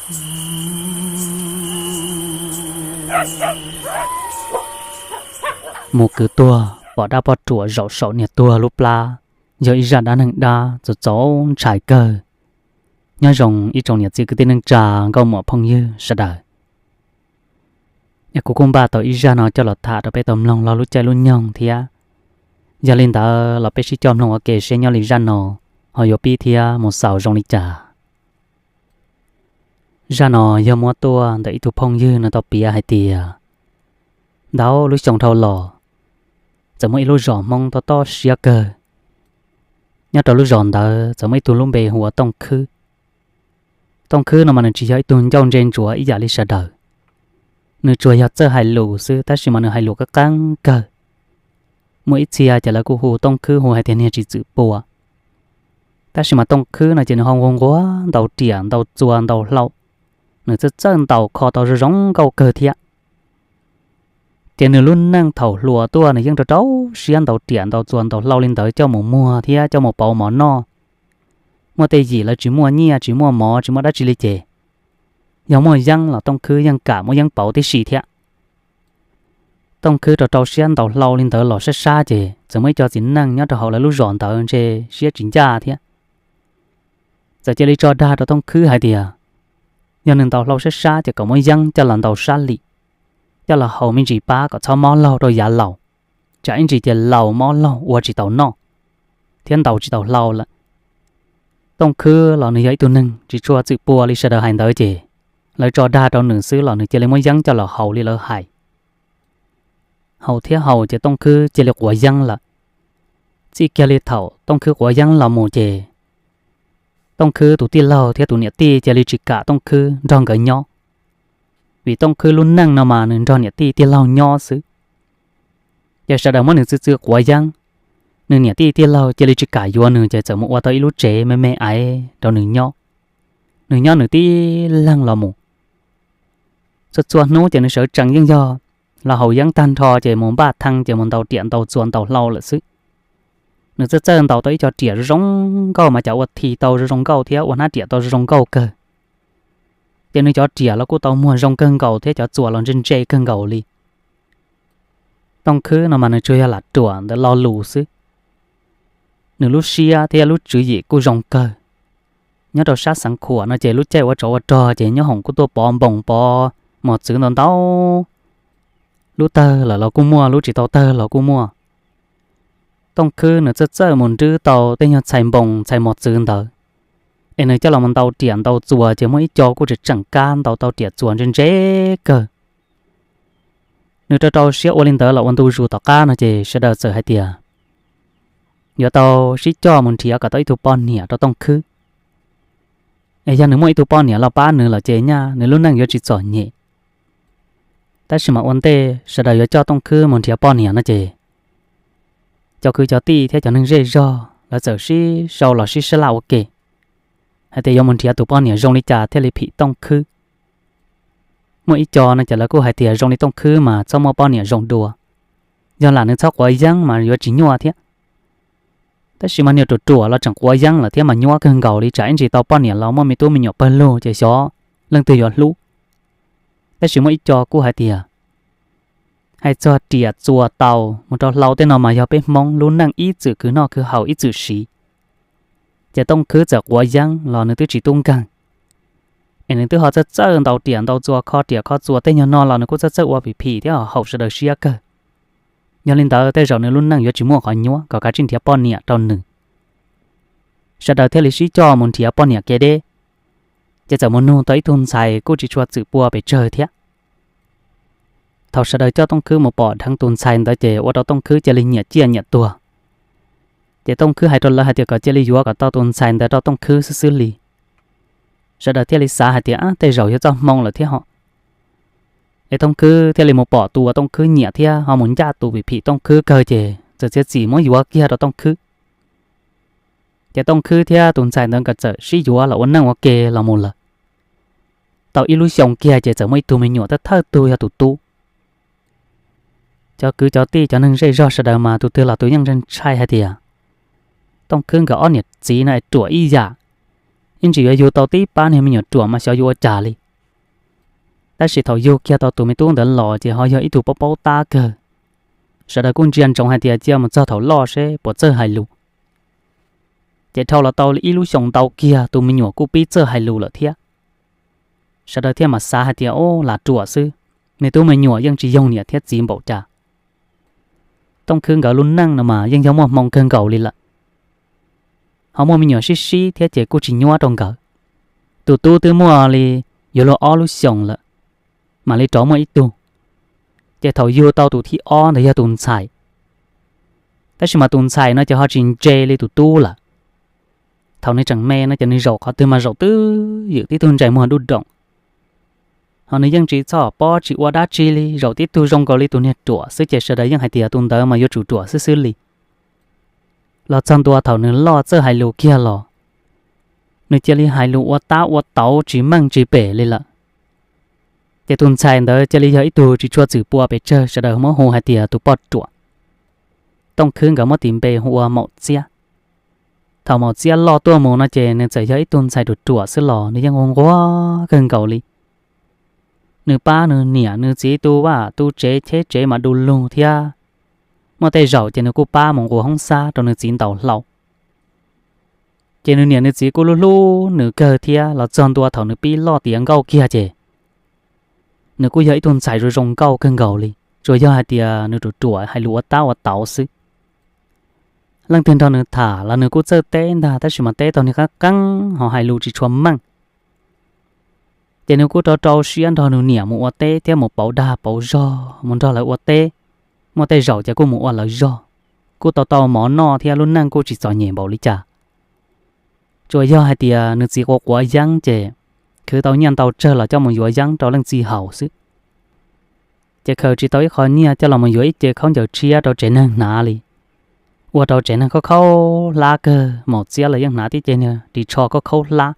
Mus kwv tuag pom dab poj ruam zaum saum niag tuag lub plab, yog ib zaj dab neeg dab txaus txaus ntshai kawg. Nyob zoo ib tsoom niam txiv kwv tij neej tsa, nkauj muam phooj ywg sawv daws. Es kuv kuj npaj tau ib zaj no coj los tham rau peb tau mloog lub caij lub nyoog thiab. Yog li ntawd los peb sib coj mloog ua ke seb nyob li zaj no ho yuav pib thiab mus xaus zoo li cas. Zaj no yog muab tuaj ntawm ib tug phooj ywg nws tau piav hais tias, ntau lub xyoo dhau los, txawm muaj ib lub zos Hmoob tob tob siab kawg. Nyob rau lub zos ntawd txawm muaj ib tug lub npe hu ua Tooj Khwb. Tooj Khwb no mas nws tsis yog ib tug ncauj ntse ntsuav ib yam li sawv daws. Nws tsuas yog txawj hais lus xwb, tab sis mas nws hais lus qab qeeb kawg. Muaj ib txhia ces lawv kuj hu Tooj Khwb hu hais tias niag tsis txwm pua. Tab sis mas Tooj Khwb no ces nws ho nquag nquag ntaus riam ntaus txuas ntaus hlau, nws txawj txawj ntaus kho tau zoo zoo nkauj kawg thiab. Ces nws lub neej thaum hluas tuaj nws yeej rau rau siab ntaus riam ntaus txuas ntaus hlau li ntawd coj mus muag thiab coj mus pauv mov noj. Muaj tej yim lawv tsis muaj nyiaj tsis muaj mov tsis muaj dab tsi li ces, yog muaj yeeb los Tooj Khwb yeej kam muab yeeb pauv tib si thiab. Tooj Khwb rau rau siab ntaus hlau li ntawd los sab sab ces txawm muaj ib co txiv neej nyob rau hauv lawv lub zos ntawd ntshe siab tsis ncaj thiab. Txawm cia li tso dag rau Tooj Khwb hais tias, yog nws ntaus hlau sab sab ces kom muab yeeb coj los ntaus sab lim, coj los haus me ntsis pab kom txhob mob laug rau yav laus, tsam ib ntsis ces laus mob laug ua tsis tau noj, thiab ntaus tsis tau hlau lawm. Tooj Khwb los nws yog ib tug neeg tsis tshua txwm pua li sawv daws hais ntawd ces, lawv tso dag rau nws xwb los nws cia li muab yeeb coj los haus li lawv hais. Haus thiab haus ces Tooj Khwb cia li quav yeeb lawm. Txij kiag li thaum Tooj Khwb quav yeeb los mus ces, Tooj Khwb tus tij laug thiab tus niam tij cia li tsis kam Tooj Khwb nrog nkawd nyob, vim Tooj Khwb lub neej no mas nws nrog niam tij tij laug nyob xwb. Ces sawv daws muab nws txwv txwv quav yeeb, nws niam tij tij laug cia li tsis kam yuav nws ces txawm mus ua tau ib lub tsev me me aiv rau nws nyob. Nws nyob nws tib leeg los mus. Txhua txhua hnub ces nws sawv tsees yeej yog los haus yeeb tag nrho ces mus npaj thee ces mus ntaus riam ntaus txuas ntaus hlau lawm xwb. Nws txawj txawj ntaus tau ib co riam zoo zoo nkauj mas cas ua thi tau zoo zoo nkauj thiab ua hnab riam tau zoo zoo nkauj kawg. Ces nws cov riam los kuj tau muag zoo kawg nkaus thiab cov txuas los ntse ntse kawg nkaus li. Tooj Khwb no mas nws tsuas yog lam ruam ntawm lo lus xwb. Nws lub siab thiab lub tswv yim kuj zoo kawg. Nyob rau sab Xeev Khuam no ces lub caij ua tsov ua rog ces nyob hoom kuj tuaj pov npoos pov mos txwv ntau ntau. Lub tawg lawm los kuj muaj, lub tsis tau tawg los kuj muaj. Tooj Khwb nws txawj txawj mus nrwb tau tej nyuag txhais npoos txhais mos txwv ntawd, es nws coj los mus ntaus riam ntaus txuas ces muaj ib co kuj tseem tseem kab ntaus tau riam txuas ntse ntse kawg. Nws rau rau siab ua li ntawd los ua ntu zus tom qab no ces sawv daws txawm hais tias yuav tau sib coj mus nrhiav kom tau ib tug poj niam rau Tooj Khwb. Es yog nws muaj ib tug poj niam los pab nws lawm ces nyaj nws lub neej yuav tsis txom nyem. Tab sis mas ua ntej sawv daws yuav coj Tooj Khwb mus nrhiav poj niam no ces, cov kwv cov tij thiab cov neeg zej zog lawv txawm sib sau los sib sab laj ua ke hais tias yuav mus nrhiav tus poj niam zoo li cas thiaj li phim Tooj Khwb. Muaj ib co no ces lawv kuj hais tias zoo li Tooj Khwb mas txhob muaj poj niam zoo dua, yog lam nws txhob quav yeeb mas yuav tsis nyuaj thiab. Tab sis mas niag ruam ruam los tseem quav yeeb lawm thiab mas nyuaj kawg nkaus li, tsam ib ntsis tau poj niam los muaj me tub me nyuam pawg lug ces xyov leej twg yuav hlub. Tab sis muaj ib co kuj hais tias, hais txog riam txuas taus mus rau hlau tej no mas yog peb Hmoob lub neej ib txwm khwv noj khwv haus ib txwm siv. Ces Tooj Khwb txawm quav yeeb los nws twb tsis tub nkeeg, es nws twb ho txawj txawj ntaus riam ntaus txuas kho riam kho txuas tej nyuag no los nws kuj txawj txawj ua phim phim thiab haum sawv daws siab kawg. Yog li ntawd tej zaum nws lub neej yuav tsis muaj qhov nyuaj kom kav tsij nrhiav poj niam rau nws. Sawv daws thiaj li sib coj mus nrhiav poj niam kev deb, ces txawm mus nug tau ib tug ntxhais kuj tsis tshua txwm pua pes tsawg thiab. Thaum sawv daws coj Tooj Khwb mus pom dheev tus ntxhais ntawd ces ua rau Tooj Khwb cia li nyiam ciaj nyiam tuag. Ces Tooj Khwb hais rau lawv hais tias kom cia li yuav kom tau tus ntxhais ntawd rau Tooj Khwb xwb xwb li. Sawv daws thiaj li xav hais tias, ab, tej zaum yog txoj hmoo lawm thiab ho. Es Tooj Khwb thiaj li mus pom tus uas Tooj Khwb nyiam thiab ho mus ncaj tus phim phim Tooj Khwb kawg ces txawm txiav txim muab yuav kiag rau Tooj Khwb. Ces Tooj Khwb thiab tus ntxhais ntawd nkawd txawm sib yuav los ua neej ua ke los mus lawm. Tau ib lub xyoo kiag ces txawm muaj ib tug me nyuam thawj thawj tug yog tus tub. Cov kwv cov tij cov neeg zej zog sawv daws mas tus twg los tus yeej ntshai hais tias Tooj Khwb nkawd ob niam txiv no es ruam ib yam, ib ntsis yuav yug tau tib pab niag me nyuam ruam mas xyov yuav ua cas li. Tab sis thaum yug kiag tau tus me tub ntawd los ces ho yog ib tug paub paub tab kawg. Sawv daws kuj ntsia ntsoov hais tias cia mus txog thaum loj seb puas txawj hais lus. Ces dhau los tau ib lub xyoos ntau kiag tus me nyuam kuj pib txawj hais lus lawm thiab. Sawv daws thiaj mam xav hais tias, Ub, lam ruam xwb, me tub me nyuam yeej tsis yoog niam thiab txiv npaum cas. Tooj Khwb nkawd lub neej no mas yeej yog muaj hmoo kawg nkaus li lawm. Ho muaj me nyuam sib sib thiab ces kuj tsis nyuab rau nkawd. Tus tub twb muaj li yuav luag ob lub xyoos lawm, mam li rov muaj ib tug. Ces thaum yug tau tus thib ob ntawd yog tus ntxhais. Tab sis mas tus ntxhais no ces ho tsis ntse li tus tub lawm. Thaum nws tseem me no ces nws zaum qhov twg mas zaum twb ywm tib tug ntsais muag duj doom. Ho nws yeej tsis txhob pob tsis ua dab tsi li, zaum tib tug zoo nkaus li tus niag ruam xwb ces sawv daws yeej hais tias tus ntawd mas yuav tsum ruam xwb xwb li. Los txog ntua thaum nws loj txawj hais lus kiag los, nws cia li hais lus ua tab ua tauv tsis meej tsis pem li lawm. Ces tus ntxhais ntawd cia li yog ib tug tsis tshua txwm pua pes tsawg, sawv daws muab hu hais tias tus poj ruam. Tooj Khwb nkawd muab tis npe hu ua Maum Txiab. Thaum Maum Txiab loj tuaj mus no ces nws txawm yog ib tug ntxhais ruam ruam xwb los nws yeej ua nquag kawg nkaus li. Nws pab nws niam nws txiv tu vaj tu tsev cheb tsev mas du lug thiab. Muaj tej zaum ces nws kuj pab mus nqua hoob xab rau nws txiv ntaus hlau. Ces nws niam nws txiv kuj hlub hlub nws kawg thiab, los txog ntua thaum nws pib loj tiav nkauj kiag ces nws kuj yog ib tug ntxhais zoo zoo nkauj kawg nkaus li, tsuas yog hais tias nws ruam ruam hais lus ua tab ua tauv xwb. Leej twg nrog nws tham los nws kuj txawj teb ntag, tab sis mas teb tau niag qeeb qeeb ho hais lus tsis tshua meej. Ces nws kuj rau rau siab nrog nws niam mus ua teb thiab mus pauv dag pauv zog mus nrog lawv ua teb. Muaj tej zaum ces kuj mus ua lawv zog, kuj tau tau mov noj thiab lub neej kuj tsis txom nyem npaum li cas. Tsuas yog hais tias nws txiv quav quav yeeb ces khwv tau nyiaj ntau tsawg los coj mus yuav yeeb rau leej txiv haus xwb. Ces khaws tsis tau ib qho nyiaj coj los mus yuav ib ce khaub ncaws tshiab rau tsev neeg hnav li. Ua rau tsev neeg khaub khaub hlab kawg, Maum Txiab lawv yeej hnav tib ce niag ris tsho khaub khaub hlab.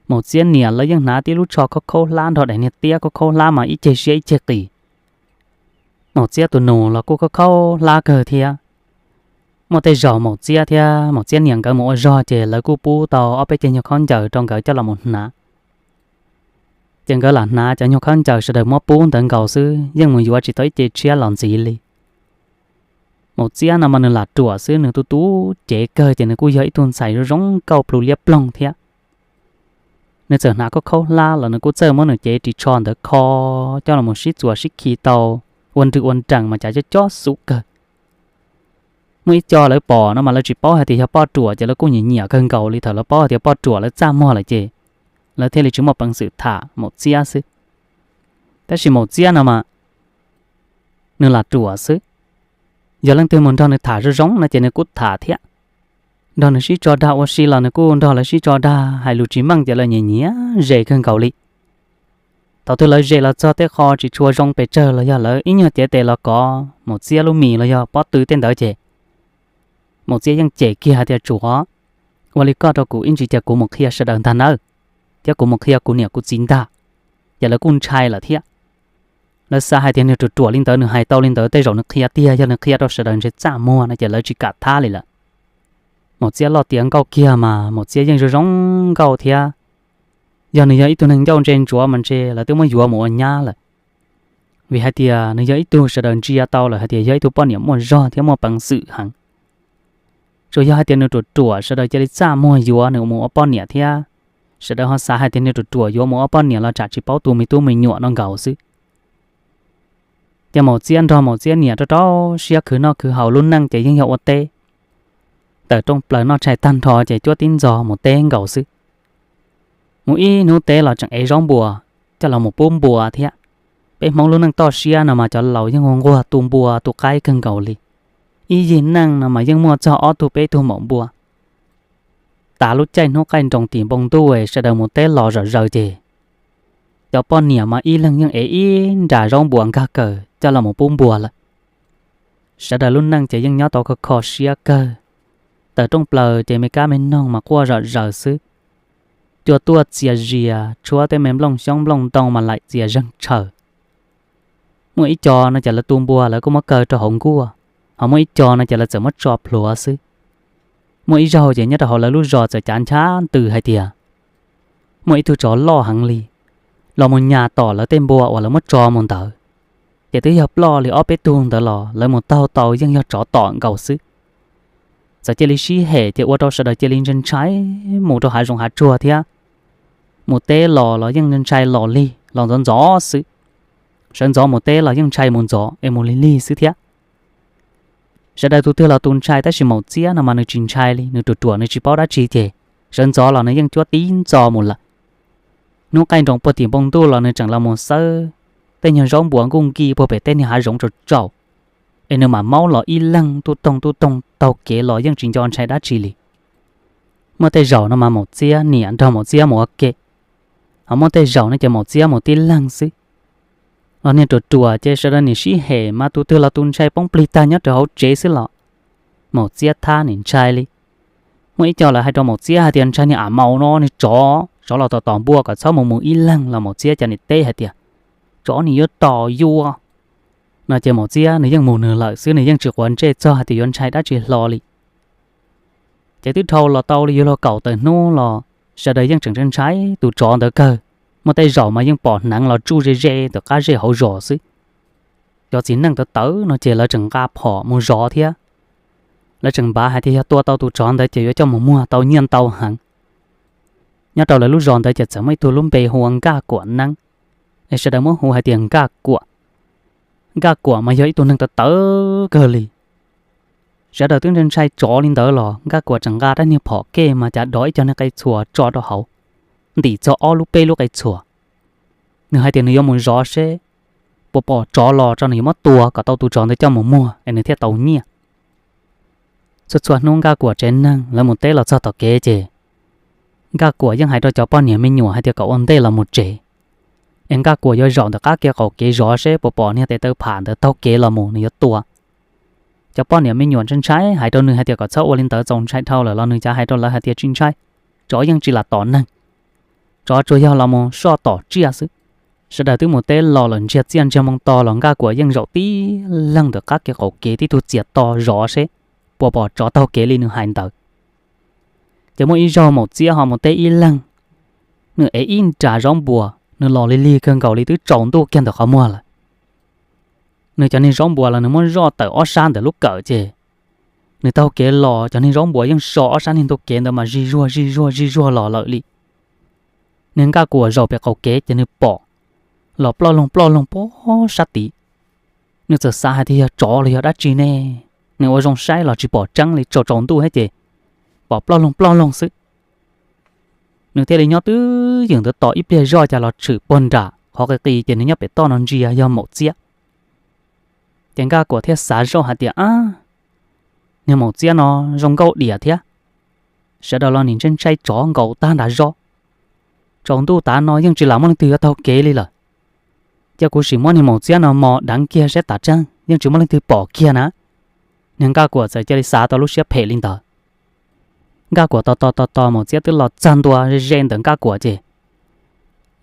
Maum Txiab niam lawv yeej hnav tib lub tsho khaub khaub hlab nrog daim niag tiab khaub khaub hlab mas ib ceg siab ib ceg qis. Maum Txiab tus nus los kuj khaub khaub hlab kawg thiab. Muaj tej zaum Maum Txiab thiab Maum Txiab niam nkawd mus ua zog ces lawv kuj pub tau ob peb ceg nyuag khaub ncaws rau nkawd coj los mus hnav. Ces nkawd lam hnav cov nyuag khaub ncaws sawv daws muab pub ntawd nkaus xwb, yeej mus yuav tsis tau ib ce tshiab los ntxiv li. Maum Txiab no mas nws lam ruam xwb, nws tu tu cev kawg ces nws kuj yog ib tug ntxhais zoo zoo nkauj plhu liab ploog thiab. Nws txawm hnav khaub khaub hlab los nws kuj txawj muab nws cev ris tsho ntawd kho coj los sib txuas sib khi tau ua nrwg ua nrees mas cas cob cob xub kawg. Muaj ib co lawv pom no mas lawv tsis paub hais tias yog poj ruam ces lawv kuj nyiam nyiam kawg nkaus li, thaum lawv paub hais tias poj ruam lawv txaj muag lawm ces lawv thiaj li tsis muaj peev xwm tham Maum Txiab xwb. Tab sis Maum Txiab no mas nws lam ruam xwb, yog leej twg mus nrog nws tham zoo zoo no ces nws kuj tham thiab. Nrog nws sib tso dag ua si los nws kuj nrog lawv sib tso dag, hais lus tsis meej ces lawv nyiam nyiam ze kawg nkaus li. Thaum twg lawv ze los txog tej qho tsis tshua zoo pes tsawg los yog lawv ib nyuag cev tes los kov Maum Txiab lub mis los yog pob tw tej ntawd ces Maum Txiab yeej cem kiag hais tias, Tsuav ua li koj rau kuv ib ntsis ces kuv mus qhia sawv daws ntag nawb, thiab kuv mus qhia kuv niam kuv txiv ntag. Ces lawv kuj ntshai lawm thiab. Lawv xav hais tias niag ruam ruam li ntawd nws hais tau li ntawd tej zaum nws qhia tiag, yog nws qhia rau sawv daws ntshe txaj muag no ces lawv tsis kam thab li lawm. Maum Txiab loj tiav nkauj kiag mas Maum Txiab yeej zoo zoo nkauj thiab. Yog nws yog ib tug neeg ncauj ntse ntsuav mas ntshe lawv twb muab yuav mus ua nyab lawm. Vim hais tias nws yog ib tug sawv daws ntsia tau lawm hais tias yog ib tug poj niam muaj zog thiab muaj peev xwm heev. Tsuas yog hais tias nws ruam ruam sawv daws cia li txaj muag yuav nws mus ua poj niam thiab. Sawv daws ho xav hais tias nws ruam ruam yuav mus ua poj niam los tsam tsis paub tu me tub me nyuam no nkaus xwb. Ces Maum Txiab nrog Maum Txiab niam rau rau siab khwv noj khwv haus, lub neej ces yeej yog ua teb. Tawm rooj plaws noj tshais tag nrho ces cuab tib ntxov mus teb nkaus xwb. Mus ib hnub teb los tseem ev zaub npua coj los mus pub npua thiab. Peb Hmoob lub neej toj siab no mas cov laus yeej ua nquag tu npua tu qaib kawg nkaus li. Ib yig neej no mas yeej muaj txog ob tug peb tug maum npua. Tas lub caij hnub qaij nroos tim npoo ntuj es sawv daws mus teb los zom zaws ces cov poj niam mas ib leeg yeej ev ib nra zaub npua nkag kaws coj los mus pub npua lawm. Sawv daws lub neej ces yeej nyob tau kho kho siab kawg. Tawm rooj plaws ces me kab me noog mas quaj zom zaws xwb. Cua tuaj txias zias, tshuab tej me nplooj xyoob nplooj ntoo mas laim txias zeeg tshaws. Muaj ib co no ces lawv tu npua lawv kuj muab kaw rau hauv nkuaj, ho muaj ib co no ces lawv txawm muab tso plhuav xwb. Muaj ib zaug ces nyob rau hauv lawv lub zos txawm cav nchab ntws hais tias muaj ib tug tsov loj heev li los mus nyas tom lawv tej npua uas lawv muab tso mus ntawd, ces twb yog ploj li ob peb tug ntawd los lawv mus taug tau yeej yog tsov tom nkaus xwb. Txawm cia li sib hem ces ua rau sawv daws cia li ntshai ntshai mus rau hav zoov hav tsuag thiab. Mus teb los los yeej ntshai los lig los ntxov ntxov xwb. Sawv ntxov mus teb los yeej ntshai mus ntxov es mus lig lig xwb thiab. Sawv daws tus twg los tus ntshai tab sis Maum Txiab no mas nws tsis ntshai li, nws ruam ruam nws tsis paub dab tsi ces sawv ntxov los nws yeej cuab tib ntxo mus lawm. Hnub qaij nroos puag tim npoo ntuj los nws tseem los mus xawb tej nyuag zaub npuas nkuj nki puag pem tej niag hav zoov tsaus tsaus, es nws mam maub los ib leeg tuj toog tuj toog taug kev los yeej tsis nco ntshai dab tsi li. Muaj tej zaum no mas Maum Txiab niam nrog Maum Txiab mus ua ke, ho muaj tej zaum no ces Maum Txiab mus tib leeg xwb. Los niag ruam ruam ces sawv daws nim sib hem mas tus twg los tus ntshai poob plig tag nyob rau hauv tsev xwb los Maum Txiab thab nim ntshai li. Muaj ib co lawv hais rau Maum Txiab hais tias ntshai niag a maus no, niag tsov, tsov los tom tom npua kom txhob mus mus ib leeg los Maum Txiab cas nim teb hais tias tsov nim yuav tom yuav no ces Maum Txiab nws yeej mus nws lawm xwb, nws yeej tsis quav ntsej txog hais tias yuav ntshai dab tsi hlo li. Ces twb dhau los tau li yuav luag kaum tawm hnub los sawv daws yeej tseem ntshai tus tsov ntawd kawg. Muaj tej zaum mas yeej pom hneev los tsuj ze ze ntawm qab zej hauv zos xwb. Cov txiv neej tawv tawv no ces lawv tseem nqa phom mus zov thiab. Lawv tseem npav hais tias yog tua tau tus tsov ntawd ces yuav coj mus muag tau nyiaj ntau heev. Nyob rau lawv lub zos ntawd ces txawm muaj ib tug lub npe hu ua Nkaj Kuam Neeb, es sawv daws muab hu hais tias Nkaj Kuam. Nkaj Kuam mas yog ib tug neeg tawv tawv kawg li. Sawv daws twb ntshai ntshai tsov li ntawd los Nkaj Kuam tseem nqa rab niag phom kej mas cav dov ib co niag qe txhuas tso rau hauv, ntim txog ob lub peb lub qe txhuas. Nws hais tias nws yuav mus zov seb puas pom tsov los tso nws yuav muab tua kom tau tus tsov ntawd coj mus muag es nws thiaj tau nyiaj. Txhua txhua hnub Nkaj Kuam tsev neeg lawv mus teb los txog tom kev ces Nkaj Kuam yeej hais rau cov poj niam me nyuam hais tias kom ua ntej los mus tsev, es Nkaj Kuam yuav zaum ntawm qab kev qaum kev zov seb puas pom niag tes taw pham ntawd taug kev los mus nws yuav tua. Cov poj niam me nyuam ntshai ntshai hais rau nws hais tias kom txhob ua li ntawd, txaus ntshai dhau lawm los nws cav hais rau lawv hais tias tsis ntshai, tsov yeej tsis lam tom neeg. Tsov tsuas yog los mus soj tom tsiaj xwb. Sawv daws twb mus teb los lawm ntsiag txiaj ntsiag moo to los Nkaj Kuam yeej zaum tib leeg ntawm qab kev qaum kev tib tug txias to zov seb puas pom tsov taug kev li nws hais ntawd. Ces muaj ib zaug Maum Txiab ho mus teb ib leeg, nws ev ib nra zaub npua, nws los lig lig kawg nkaus li twb tsaus ntuj kiag ntawm qhov muag lawm. Nws cov niag zaub npua los nws muab zoj tawm ob sab ntawm lub kawm ces nws taug kev los cov niag zaub npua yeej so ob sab niag ntu kev ntawd mas zig zuag zig zuag zig zuag los lawm li. Niag Nkaj Kuam zaum pem qaum kev ces nws pom los ploj loog ploj loog pem sab tid. Nws txawm xav hais tias yog tsov los yog dab tsi ne, nws ua zoo saib los tsis pom tseeb li, tsaus tsaus ntuj thiab ces pom ploj loog ploj loog xwb. Nws thiaj li nyob twj ywm ntawd tos ib pliag zoj cas los tshwm puag nram qhov qis qis ces nws nyob pem toj no ntsia yog Maum Txiab. Ces Nkaj Kuam thiaj xav zoj hais tias, ab, niag Maum Txiab no zoo nkauj diam thiab. Sawv daws los nim ntshai ntshai tsov nkaus tag nrho zoj. Tsaus ntuj tav no yeej tsis lam muaj leej twg yuav taug kev li lawm. Cia kuv sim muab niag Maum Txiab no mos deev kiag saib tas tseeb yeej tsis muaj leej twg pom kiag na. Niag Nkaj Kuam txawm cia li xav tau lub siab phem li ntawd. Nkaj Kuam tos tos tos tos Maum Txiab twb los txog ntua ze ze ntawm Nkaj Kuam ces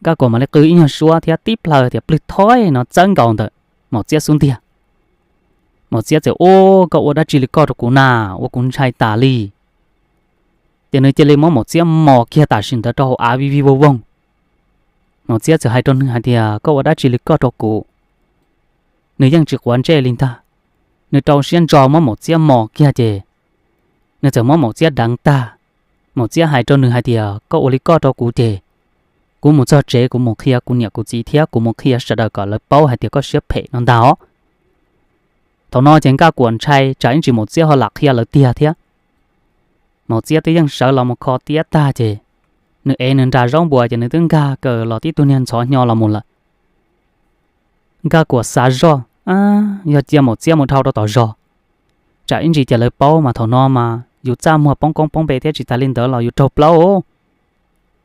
Nkaj Kuam mam li qw ib nyuag suab thiab tib plhaw tias plwg thoib no txawb nkaus ntawm Maum Txiab xub ntiag. Maum Txiab txawm, ub, koj ua dab tsi li koj rau kuv na, ua kuv ntshai tas li. Ces nws cia li muab Maum Txiab mos kiag tam sim ntawd rau hauv av vij vij voog voog. Maum Txiab txawm hais rau nws hais tias, koj ua dab tsi li koj rau kuv? Nws yeej tsis quav ntsej li ntag. Nws rau siab ntso muab Maum Txiab mos kiag ces nws txawm muab Maum Txiab deev tag. Maum Txiab hais rau nws hais tias, koj ua li koj rau kuv ces kuv mus txog tsev kuv mus qhia kuv niam kuv txiv thiab kuv mus qhia sawv daws kom lawv paub hais tias koj siab phem no ntag os. Thaum no ces Nkaj Kuam ntshai tsam ib ntsis Maum Txiab ho lam qhia lawv tiag thiab. Maum Txiab twb yeej sawv los mus kho tiab tag ces nws ev nws nra zaub npua ces nws twb nkag kaws los tib tug niag ntxhov hnyo los mus lawm. Nkaj Kuam xav zoj, yog cia Maum Txiab mus dhau rau tom zos, tsam ib ntsis ces lawv paub mas thaum no mas yus txaj muag poob koob poob npe thiab tsis tas li ntawd los yus raug plaub.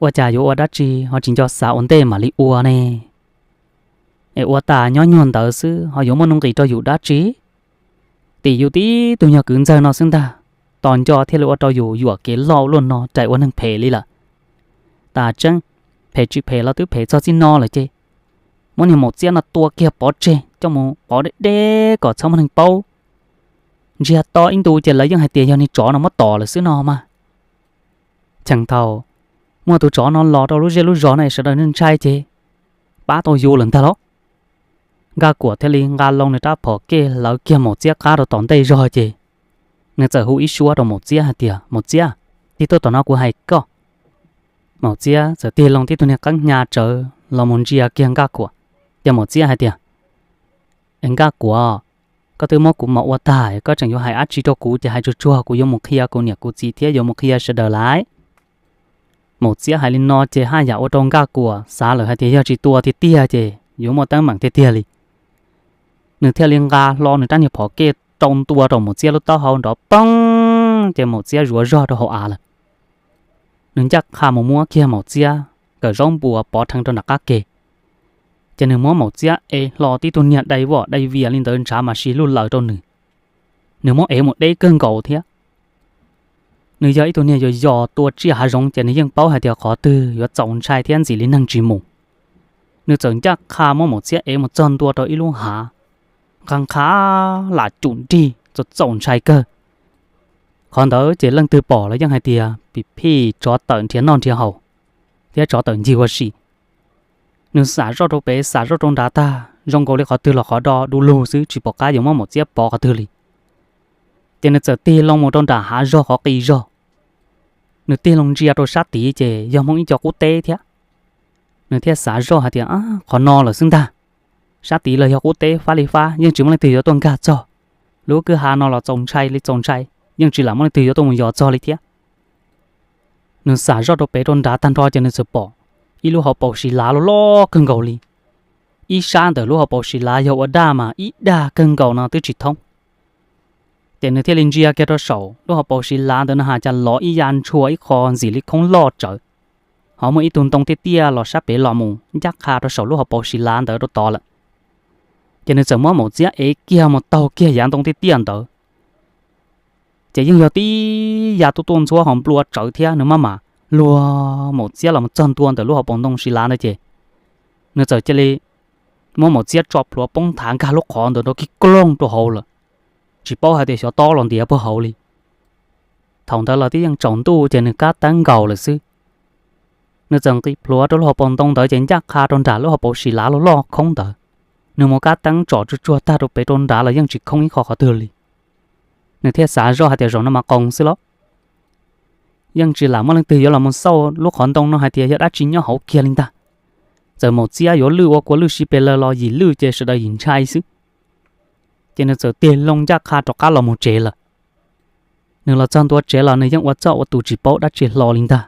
Ua cas yuav ua dab tsi ho tsis nco xav ua ntej mam li ua ne? Es ua tas nyob nyuag ntawd xwb ho yuav muaj nuj nqis rau yus dab tsi? Tim yus tib tug nyuag kwv ntxawg no xwb ntag, tos nco thiaj li ua rau yus yuam kev loj luaj no rais ua neeg phem li lawm. Tas tseeb, phem tsis phem los twb phem txog txij no lawm ces muab niag Maum Txiab no tua kiag pov tseg coj mus pov deb deb kom txhob muaj neeg paub. Ntsiag to ib ntu ces lawv yeej hais tias yog niag tsov no muab tom lawm xwb no mas. Cheem thaum muaj tus tsov no los rau lub zej lub zos no es sawv daws ntshai ces pab tau yus lawm ntag lauj. Nkaj Kuam thiaj li nqa loo nws rab phom kej hlawv kiag Maum Txiab qab rau tom ntej zog ces nws txawm hu ib suab rau Maum Txiab hais tias, Maum Txiab, tig tuaj tom no kuv hais koj. Maum Txiab txawm tig loo tib tug niag qeeb hnyav tsawv los mus ntsia kiag Nkaj Kuam, ces Maum Txiab hais tias, Es Nkaj Kuam, koj twb muab kuv mos ua tag, koj tseem yuav hais dab tsi rau kuv ces hais tsuag tsuag, kuv yuav mus qhia kuv niam kuv txiv thiab yuav mus qhia sawv daws lawm. Maum Txiab hais li no ces haj yam ua rau Nkaj Kuam xav lawm hais tias yog tsis tua tiag tiag ces yuav muaj teeb meem tiag tiag li. Nws thiaj li nqa hlo nws rab niag phom kej rau ntua rau Maum Txiab lub taub hau nrov poob ces Maum Txiab zuav zog rau hauv av lawm. Nws ncaj qha mus muab kiag Maum Txiab kawm zaub npua pov rheev rau nram qab ke, ces nws muab Maum Txiab ev hlo tib tug niag dai voj dai vias li ntawd ntshav mas si luj laws rau nws. Nws muab ev mus deb kawg nkaus thiab. Nws yog ib tug niag yos yos tua tsiaj hav zoov ces nws yeej paub hais tias qhov twg yuav txaus ntshai thiab ntxim li neeg tsis mus. Nws txawm ncaj qha muab Maum Txiab ev mus txog ntua rau ib lub hav nqha nqha lam cum nrig txaus txaus ntshai kawg. Qhov ntawd ces leej twg pom los yeej hais tias pim phij tsov tawm nrhiav noj nrhiav haus thiab tsov tawm ncig ua si. Nws xam zoj rau pem xam zoj rau nrad tag zoo nkaus li qhov twg los qhov do du lug xwb tsis pom qab yuav muab Maum Txiab pov qhov twg li. Ces nws txawm tig loo mus rau nram hav zog qhov qis zog. Nws tig loo ntsia rau sab tid ces yog Hmoob ib co qub teb thiab. Nws thiaj xav zoj hais tias, Qhov no lawm xwb ntag. Sab tid los yog qub teb fab li fab yeej tsis muaj leej twg yuav tuaj nkag txog. Lub kwj ha no los txaus ntshai li txaus ntshai, yeej tsis lam muaj leej twg yuav tuaj mus yos txog li thiab. Nws xam zoj rau pem rau nrad tag nrho ces nws txawm pom ib lub hauv paus si lav loj loj kawg nkaus li. Ib sab ntawm lub hauv paus si lav yog ua daj mas ib daj kawg nkaus no twb tsis thoob. Ces nws thiaj li ntsia kiag rau saum lub hauv paus si lav ntawd no has cas lov ib ya ntshua ib qho ntxim li khoob loj tsawv, ho muaj ib tug ntoo tiaj tiaj los sab pem los mus ncaj qha rau saum lub hauv paus si lav ntawd rau tod lawm. Ces nws txawm muab Maum Txiab ev kiag mus taug kiag yav ntoo tiaj tiaj ntawd. Ces yeej yog tib ya tuaj tuaj ntxhuab ho nplua tsawv thiab nws maj mam luag Maum Txiab los mus txog ntua ntawm lub hauv paus ntoo si lav ntawd ces nws txawm cia li muab Maum Txiab tso plhuav poob nthav nkag lub qhov ntawd rau kig klooj rau hauv lawm, tsis paub hais tias xyov tob los ntiav puag hauv li. Thaum ntawd los twb yeej tsaus ntuj ces nws kab teeb nkaus lawm xwb. Nws txawm nqis plhuav rau lub hauv paus ntoo ntawd ces ncaj qha rau nram lub hauv paus si lav loj loj khoob ntawd. Nws mus kab teeb tsom tsuag tsuag tag rau pem rau nrad los yeej tsis khoob ib qho qhov twg li. Nws thiaj xav zoj hais tias zaum no mas qoos xwb lauj. Yeej tsis lam muaj leej twg yuav los mus xauj lub qhov ntoo no hais tias yog dab tsi nyob hauv kiag li ntag. Txawm Maum Txiab yuav lwj ua kua lwj sib pes lawg los yim lwj ces sawv daws yim ntshai xwb. Ces nws txawm tig loo ncaj qha rov qab los mus tsev lawm. Nws los txog ntua tsev los nws yeej ua txoj ua tus tsis paub dab tsi hlo li ntag.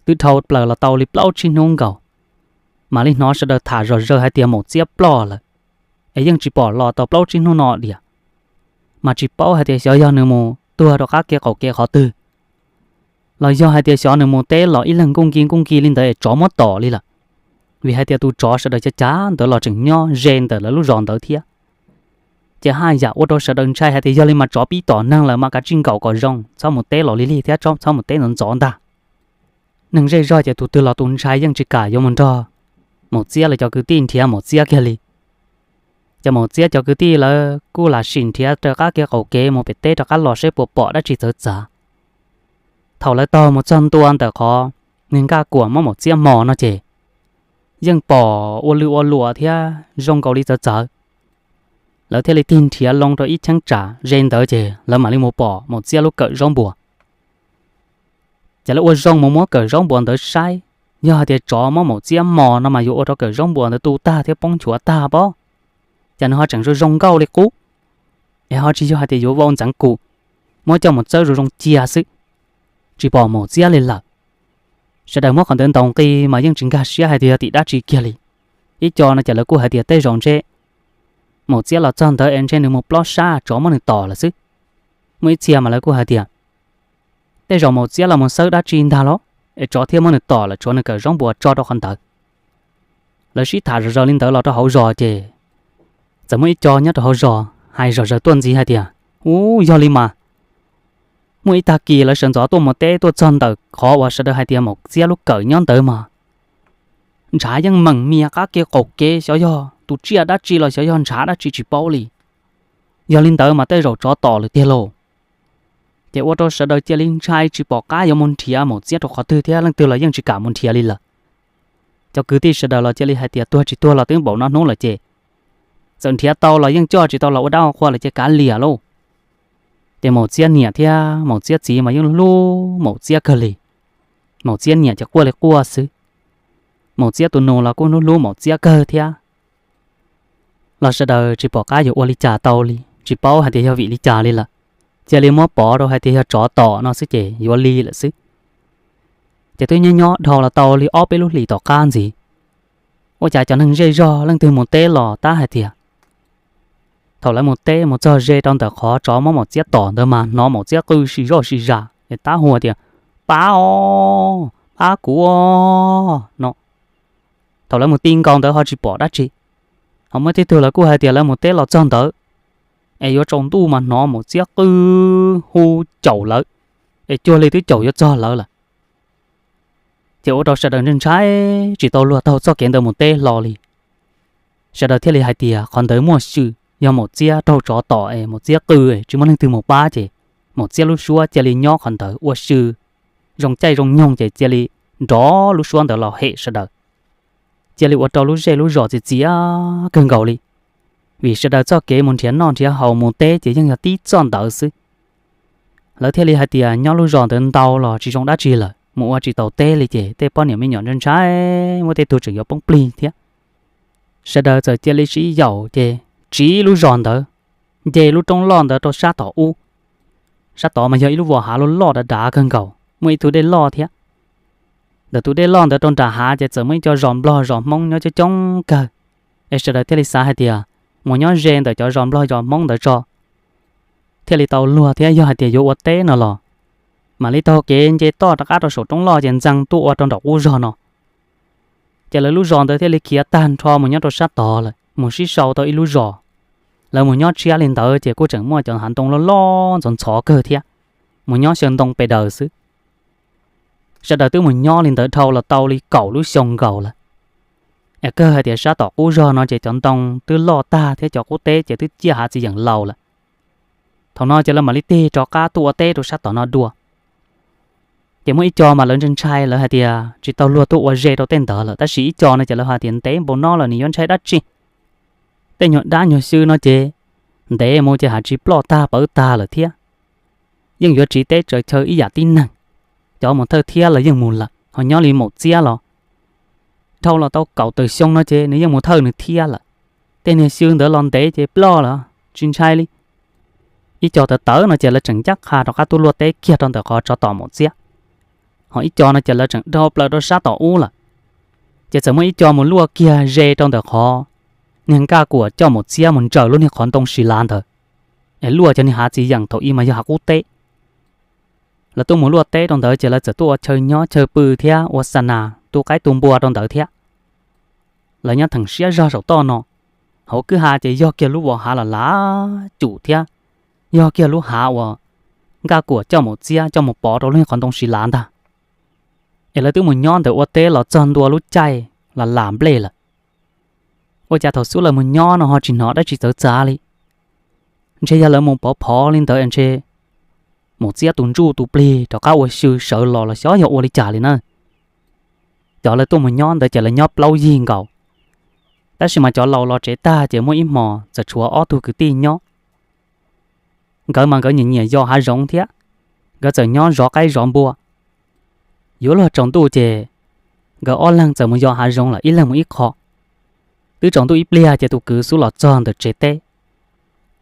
Twb dhau plaws los tau li plaub tsib hnub nkaus, mam li hnov sawv daws tham zom zaws hais tias Maum Txiab ploj lawm, es yeej tsis pom los tau plaub tsib hnub no diam. Mas tsis paub hais tias xyov yog nws mus tuag rau qab kev qaum kev qhov twg, los yog hais tias xyov nws mus teb los ib leeg nkuj nki nkuj nki li ntawd es tsov muab tom li lawm. Vim hais tias tus tsov sawv daws cav cav ntawd los tseem nyob ze ntawm lawv lub zos ntawd thiab. Ces haj yam ua rau sawv daws ntshai hais tias yog li mas tsov pib tom neeg lawm mas kav tsij nkaum kom zoo, txhob mus teb los lig lig thiab txhob mus teb ntxov ntxov ntag. Neeg zej zog ces tus twg los tus ntshai yeej tsis kam yuav mus nrog Maum Txiab lawv cov kwv tij nrhiav Maum Txiab kiag li. Ces Maum Txiab cov kwv tij lawv kuj lam sim nrhiav raws qab kev qaum kev mus pem teb rov qab los seb puas pom dab tsi txawv txav. Thaum lawv taug mus txog ntua ntawm qhov niag Nkaj Kuam muab Maum Txiab mos no ces yeej pom ua lwj ua luam thiab zoo nkaus li txawv txawv. Lawv thiaj li tig nrhiav loo rau ib cheeb tsam ze ntawd ces lawv mam li mus pom Maum Txiab lub kawm zaub npua. Ces lawv ua zoo mus muab kawm zaub npua ntawd saib, yog hais tias tsov muab Maum Txiab mos no mas yuav ua rau kawm zaub npua ntawd tu tag thiab poob nchuav tag pob, ces nws ho tseem zoo zoo nkauj li qub, es ho tsis yog hais tias yuav vau ntxeev kum, muab coj mus txawb zoo zoo cia xwb, tsis pom Maum Txiab li lawm. Sawv daws muab qhov ntawd ntaus nqi mas yeej tsis nkag siab hais tias yog tim dab tsi kiag li. Ib co no ces lawv kuj hais tias tej zaum ntshe Maum Txiab los txog ntawd es ntshe nws mus plob sab tsov muab nws tom lawm xwb. Muaj ib txhia mas lawv kuj hais tias tej zaum Maum Txiab los mus xawb dab tsi ntag los es tsov thiaj muab nws tom lawm, tshuav nws kawm zaub npua tso rau qhov ntawd. Lawv sib tham zom zaws li ntawd los rau hauv zos ces txawm muaj ib co nyob rau hauv zos hais zom zaws tuaj ntxiv hais tias, Ub, yog li mas muaj ib tag kis lawv sawv ntxov tuaj mus teb tuaj txog ntawm qhov uas sawv daws hais tias Maum Txiab lub kawm nyob ntawd mas ntshav yeej meem mias qab kev qaum kev, xyov yog tus tsiaj dab tsi los xyov yog ntshav dab tsi tsis paub li. Yog li ntawd mas tej zaum tsov tom lawm tiag lauj. Ces ua rau sawv daws cia li ntshai tsis pom qab yuav mus nrhiav maum txiab rau qhov twg thiab leej twg los yeej tsis kam mus nrhiav li lawm. Cov kwv tij sawv daws los cia li hais tias tuag tsis tuag los twb npaum no hnub lawm ces txawm nrhiav tau los yeej coj tsis tau los ua dab ua qhua lawm ces kav liam lauj. Ces maum txiab niam thiab maum txiab txiv mas yeej hlub maum txiab kawg li. Maum txiab niam ces quaj li quaj xwb. Maum txiab tus nus los kuj hlub hlub maum txiab kawg thiab. Los sawv daws tsis pom qab yuav ua li cas tau li, tsis paub hais tias yog vim li cas li lawm. Cia li muab pov rau hais tias yog tsov tom no xwb ces yuav li lawm xwb. Ces twb nyob nyob dhau los tau li ob peb lub hlis tom qab ntxiv, ua cas cov neeg zej zog leej twg mus teb los tab hais tias thaum lawv mus teb mus txog ze rau ntawm qhov tsov muab maum txiab tom ntawd mas hnov maum txiab qw si zoj si zas es tab hu tias, pab os, pab kuv os no. Thaum lawv mus ti nkaus ntawd ho tsis pom dab tsi, ho muaj tej tug lawv kuj hais tias lawv mus teb los txog ntawd es yuav tsaus ntuj mas hnov maum txiab qw hu caum lawv, es cuag li twb caum yuav txog lawv lawm. Ces ua rau sawv daws ntshai ntshai tsis tau luag taug txoj kev ntawd mus teb hlo li. Sawv daws thiaj li hais tias qhov ntawd muaj sw, yog maum txiab raug tsov tom es maum txiab qw tsis muaj leej twg mus pab ces maum txiab lub suab cia li nyob qhov ntawd ua sw zoo caij zoo nyoog ces cia li nrov lub suab ntawd los hem sawv daws. Cia li ua rau lub zej lub zos txias txias kawg nkaus li, vim sawv daws txoj kev mus nrhiav noj nrhiav haus mus teb ces yeej yog tib txoj ntawd xwb. Lawv thiaj li hais tias nyob lub zos ntawd ntau los tsis zoo dab tsi lawm, mus ua tsis tau teb li ces tej poj niam me nyuam ntshai ntshai, muaj tej tug tseem yuav poob plig thiab. Sawv daws txawm cia li sib yaum ces tsiv lub zos ntawd, nce lub roob loj ntawd rau sab tom ub. Sab tod mas yog ib lub vos hav loj loj dav dav kawg nkaus, muaj ib tug dej loj thiab. Ntawm tus dej loj ntawd rau nram hav ces txawm muaj ib co zos nplog zos hmoob nyob coob coob kawg. Es sawv daws thiaj li xav hais tias mus nyob ze ntawm cov zos nplog zos hmoob ntawd tso, thiaj li tau luag thiab yog hais tias yuav ua teb no los mam li taug kev nce toj rov qab rau saum roob loj ces ntxeev tuaj ua rau nraum qub zos no. Ces lawv lub zos ntawd thiaj li khiav tag nrho mus nyob rau sab tod lawm, mus sib sau tau ib lub zos. Lawv mus nyob tshiab li ntawd ces kuj tseem muaj cov hav ntoo loj loj ntxhov ntxhov kawg thiab, mus nyob xyaw ntoo pes daws xwb. Sawv daws twb mus nyob li ntawd dhau los tau li kaum lub xyoo nkaus lawm. Es kawg hais tias sab tom qub zog no ces cov ntoo twb loj tag thiab cov qub teb ces twb ciaj hav txiv yeem laus lawm. Thaum no ces lawv mam li tig rov qab tuaj ua teb rau sab tom no dua. Ces muaj ib co mas lawv ntshai ntshai, lawv hais tias tsis tau luag tuaj ua ze rau tej ntawd lawm, tab sis ib co no ces lawv hais tias ntev npaum no lawm nws yuav ntshai dab tsi. Tej nyuag dab nyuag xyw no ces ntev mus ces hav tsis ploj tag pawv tag lawm thiab. Yeej yuav tsiv teb tsaws chaw ib yam tib neeg. Cov mus thawj thiab los yeej mus lawm, ho nyob li maum txiab los dhau los tau kaum tawm xyoo no ces nws yeej mus thawj nws thiab lawm. Tej niag xyw ntawd los ntev ces ploj lawm, tsis ntshai li. Ib co tawv tawv no ces lawv tseem ncaj qha rov qab tuaj luaj teb kiag rau ntawm qhov tsov tom maum txiab. Ho ib co no ces lawv tseem dhau plaws rau sab tom ub lawm. Ces txawm muaj ib co mus luaj kiag ze rau ntawm qhov niag Nkaj Kuam coj maum txiab mus ntsaws lub niag qhov ntoo si lav ntawd, es luaj cov niag hav txiv yeem thaum ub mas yog hav qub teb. Lawv tuaj mus luaj teb rau ntawd ces lawv txawm tuaj ua chaw nyob chaw pw thiab ua xa nas tu qaib tu npua rau ntawd thiab. Lawv nyob theem siab zog saum toj no, hauv kwj ha ces yog kiag lub vos hav los lav cum thiab, yog kiag lub hav uas Nkaj Kuam coj maum txiab coj mus pov rau lub niag qhov ntoo si lav ntag. Es lawv twb mus nyob ntawd ua teb los txog ntua lub caij los lam nplej lawm. Ua cas thaum xub lawv mus nyob no ho tsis hnov dab tsi txawv txav li? Ntshe yog lawv mus pov phov li ntawd ntshe maum txiab tus ntsuj tus plig rov qab ua xyw sawv los los xyov yog ua li cas li na. Cov lawv tuaj mus nyob ntawd ces lawv nyob plaub yig nkaus, tab sis mas cov laus los tsev tag ces muaj ib hmos txawm tshuav ob tug kwv tij nyob. Nkawd mas nkawd nyiam nyiam yos hav zoov thiab, nkawd txawm nyob zov qaib zov npua. Yuav luag tsaus ntuj ces nkawd ob leeg txawm mus yos hav zoov lawm ib leeg mus ib qho. Twb tsaus ntuj ib pliag ces tus kwv xub los txog ntawm tsev teb.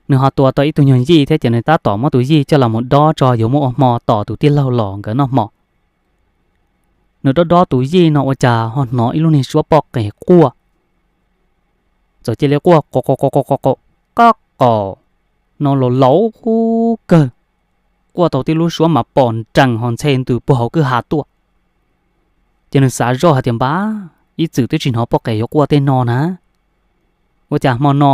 Nws ho tua tau ib tug nyuag yij thiab ces nws tab tom muab tus yij coj los mus dob tso yuav muab ua hmo tos tus tij laug los nkawd noj hmo. Nws dob dob tus yij no ua cas ho hnov ib lub niag suab poj qes quaj. Txawm cia li quaj qo qo qo qo qo qo, qab qaum no los laus kawg, quaj tau tib lub suab mas pom nrees ho ntxhe ntws puag hauv kwj ha tuaj. Ces nws xav zoj hais tias npab, ib txwm twb tsis hnov poj qes yuav quaj tej no na, ua cas hmo no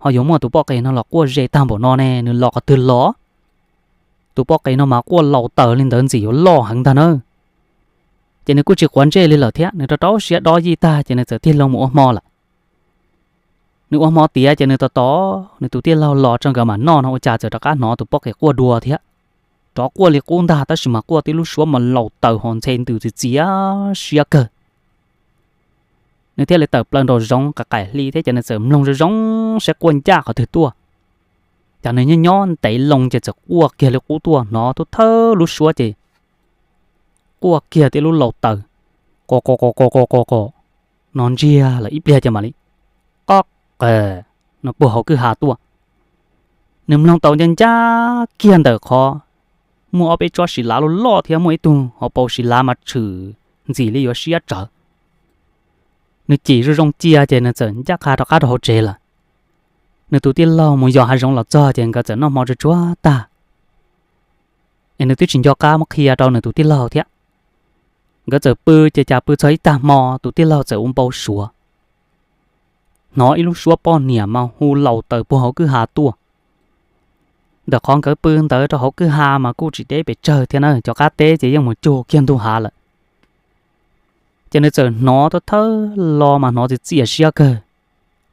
ho yuav muaj tus poj qes no los quaj ze tag npaum no ne, nws los qhov twg los? Tus poj qes no mas quaj laus taws li ntawd ntxim yuav loj heev ntag na. Ces nws kuj tsis quav ntsej li lawm thiab, nws rau rau siab dob yij tag ces nws txawm tig loo mus ua hmo lawm. Nws ua hmo tiav ces nws tos tos nws tus tij laug los tso nkawd mam noj no ua cas txawm rov qab hnov tus pob qes quaj dua thiab. Rov quaj li qub ntag tab sis mas quaj tib lub suab mas laus taws ho ntxhe ntws txias txias siab kawg. Nws thiaj li tawm plaws nraum zoov qaim qaim hli thiab ces nws txawm mloog zoo zoo saib quaj ncaj qhov twg tuaj. Ces nws nyob nyob ntev loo ces txawm quaj kiag li qub tuaj, hnov thawj lub suab ces quaj kiag tib lub laus taws, qo qo qo qo qo qo qo, no ntsiag lawm ib pliag ces mam li qob qas no puag hauv kwj ha tuaj. Nws mloog tau ncaj ncaj kiag ntawm qhov muaj ob peb tsob siv lav loj loj thiab muaj ib tug hauv paus siv lav mas tshwm ntxim li yuav siab tsawv. Nws cim zoo zoo cia ces nws txawm ncaj qha rov qab rau hauv tsev lawm. Nws tus tij laug mus yos hav zoov los txog ces nkawd txawm noj hmo tsuag tsuag tag. Es nws twb tsis nco qab muab qhia rau nws tus tij laug thiab. Nkawd txawm pw ces cas pw txog ib tag hmo tus tij laug txawm ua npau suav, hnov ib lub suab poj niam mas hu laus taws puag hauv kwj ha tuaj. Ntawm qhov nkawd pw ntawd rau hauv kwj ha mas kuj tsis deb pes tsawg thiab na, cov qab teb ces yeej mus cug kiag ntug hav lawm. Ces nws txawm hnov thawj thawj lo mas hnov txias txias siab kawg,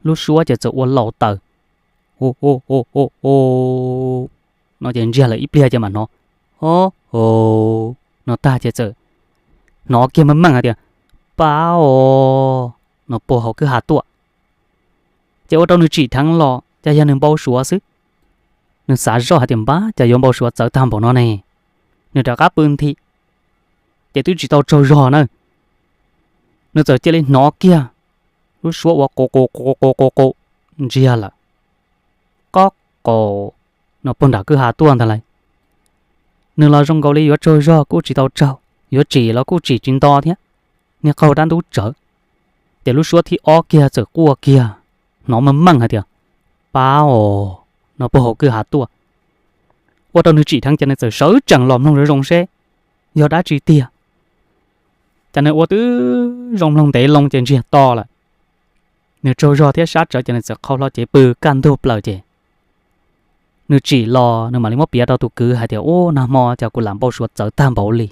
lub suab ces txawm ua laus taws, u u u u u, no ces ntsiag lawm ib pliag ces mam hnov o o, no tag ces txawm hnov kiag meej meej hais tias pab o, no puag hauv kwj ha tuaj. Ces ua rau nws tsim dheev los cas yog nws npau suav xwb. Nws xav zoj hais tias npab cas yuav npau suav txawv tag npaum no ne. Nws rov qab pw nthi, ces twb tsis tau tsaug zog na, nws txawm cia li hnov kiag lub suab ua qu qu qu qu qu qu ntsiag lawm, qob qo, no puag nram kwj ha tuaj ntag lauj. Nws los zoo nkaus li yuav tsaug zog kuj tsis tau tsaug, yuav tsim los kuj tsim tsis nto thiab, niag qaug dab ntub tsawv. Ces lub suab thib ob kiag txawm quaj kiag, hnov meej meej hais tias pab o, no puag hauv kwj ha tuaj. Ua rau nws tsim dheev ces nws txawm sawv tsees los mloog zoo zoo seb yog dab tsi tiag. Ces nws ua twb zoo mloog ntev loo ces ntsiag to lawm. Nws tsaug zog thiab sab tsawv ces nws txawm qhau hlo cev pw kaj ntug plaws ces nws tsim los nws mam li muab piav rau tus kwv hais tias ub, nag hmo cas kuv lam npau suav txawv tag npaum li.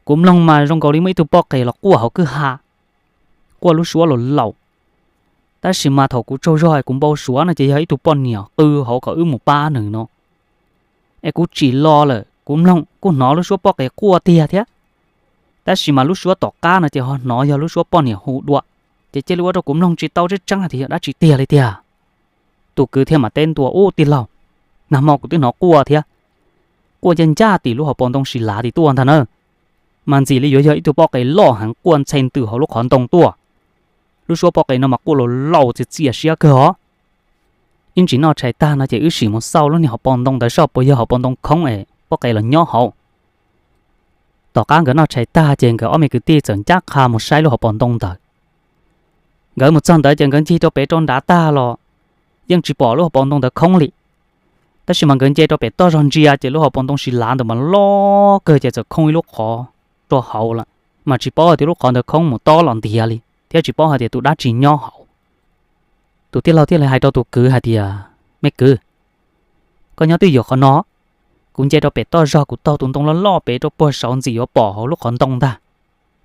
Kuv mloog mas zoo nkaus li muaj ib tug poj qes los quaj hauv kwj ha, quaj lub suab laus laus, tab sis mas thaum kuv tsaug zog es kuv npau suav no ces yog ib tug poj niam qw hauv kom wb mus pab nws no. Es kuv tsim los lawm kuv mloog kuj hnov lub suab poj qes quaj tiag thiab, tab sis mas lub suab tom qab no ces ho hnov yog lub suab poj niam hu dua, ces cia li ua rau kuv mloog tsis tau tseeb tseeb hais tias yog dab tsi tiag li tiag. Tus kwv thiaj mam teb ntua ub, tij laug, nag hmo kuv twb hnov quaj thiab, quaj ncaj ncaj tim lub hauv paus ntoo sis lav tim tuaj ntag na, mas ntxim li yuav yog ib tug poj qes loj heev quaj ntxhe ntws hauv lub qhov ntoo tuaj. Lub suab poj qes no mas quaj laus laus txias txias siab kawg os. Ib ntsis noj tshais tag no ces wb sim mus xauj lub niag hauv paus ntoo ntawd soj puas yog hauv paus ntoo khoob es poj qes los nyob hauv. Tom qab nkawd noj tshais tag ces nkawd ob me kwv tij txawm ncaj qha mus saib lub hauv paus ntoo ntawd. Nkawd mus txog ntawd ces nkawd ncig rau pem rau nrad tag los yeej tsis pom lub hauv paus ntoo ntawd khoob li. Tab sis mas nkawd nce rau pem toj zog ntsia ces lub hauv paus ntoo sis lav ntawd mas loj kawg ces txawm khoob ib lub qhov rau hauv lawm, mas tsis paub hais tias lub qhov ntawd khoob mus tob los ntiav li thiab tsis paub hais tias tus dab tsi nyob hauv. Tus tij laug thiaj li hais rau tus kwv hais tias, me kwv, koj nyob twj ywm qhov no, kuv nce rau pem toj zog kuv taug tus ntoo loj loj pem rau puag saud ntxim yuav pom hauv lub qhov ntoo ntag.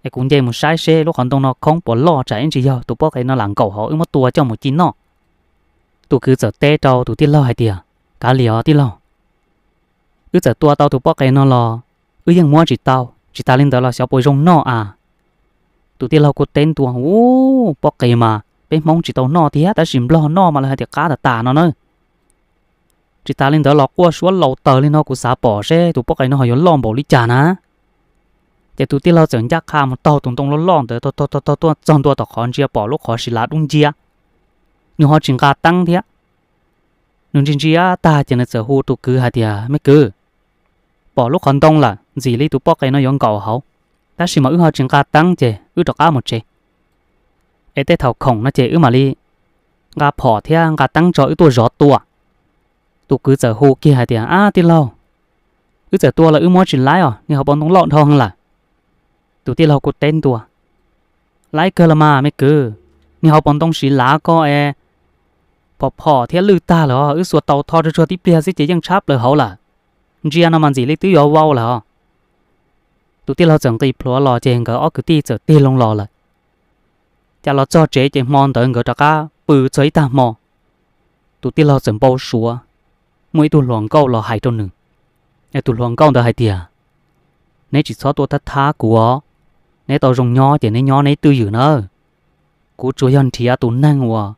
Es kuv nce mus saib seb lub qhov ntoo no khoob puas loj, tsam ib ntsis yog tus poj qes no lam nkaum hauv wb muab tua coj mus ci noj. Tus kwv txawm teb rau tus tij laug hais tias, kav liam os tij laug, wb txawm tua tau tus poj qes no los wb yeej muab tsis tau, tsis tas li ntawd los xyov puas zoo noj a. Tus tij laug kuj teb ntua, ub, poj qes mas peb Hmoob tsis tau noj thiab tab sis Nplog noj mas lawv hais tias qab tas tas no na. Tsis tas li ntawd los quaj suab laus taws li no kuv xav pom seb tus poj qes no ho yuav loj npaum li cas na. Ces tus tij laug txawm ncaj qha mus taug tus ntoo loj loj ntawd taug taug taug tuaj txog ntua tom qhov ntsia pom lub qhov sis lav dub nciab. Nws ho tsis nqa teeb thiab. Nws ntsia ntsia tag ces nws txawm hu tus kwv hais tias, me kwv, pom lub qhov ntoo lawm, ntxim li tus poj qes no yuav nkaum hauv, tab sis mas wb ho tsis nqa teeb ces wb rov qab mus tsev. Es tej thaum khoom no ces wb mam li nqa phom thiab nqa teeb tso wb tuaj zov tua. Tus kwv txawm hu kiag hais tias, ab tij laug, wb txawm tua los wb muab tsis laib os, niag hauv paus ntoo loj dhau heev lawm. Tus tij laug kuj teb ntua, laib kawg los mas me kwv, niag hauv paus ntoo sis lav ko es phom phom thiab lwj tag lawm os, wb xuas taus tho tsuag tsuag tib pliag xwb ces yeej tshab plaws hauv lawm. Ntsia no mas ntxim li twb yuav vau lawm os. Tus tij laug txawm nqis plhuav los ces nkawd ob kwv tij txawm tig loo los lawm. Cas los txog tsev ces hmo ntawd nkawd rov qab pw txog ib tag hmo, tus tij laug txawm npau suav muaj ib tug hluas nkauj los hais rau nws. Es tus hluas nkauj ntawd hais tias, neb tsis txhob tuaj thab thab kuv os, neb tau zoo nyob ces neb nyob neb twj ywm nawb. Kuv tsuas yog nrhiav tus neeg uas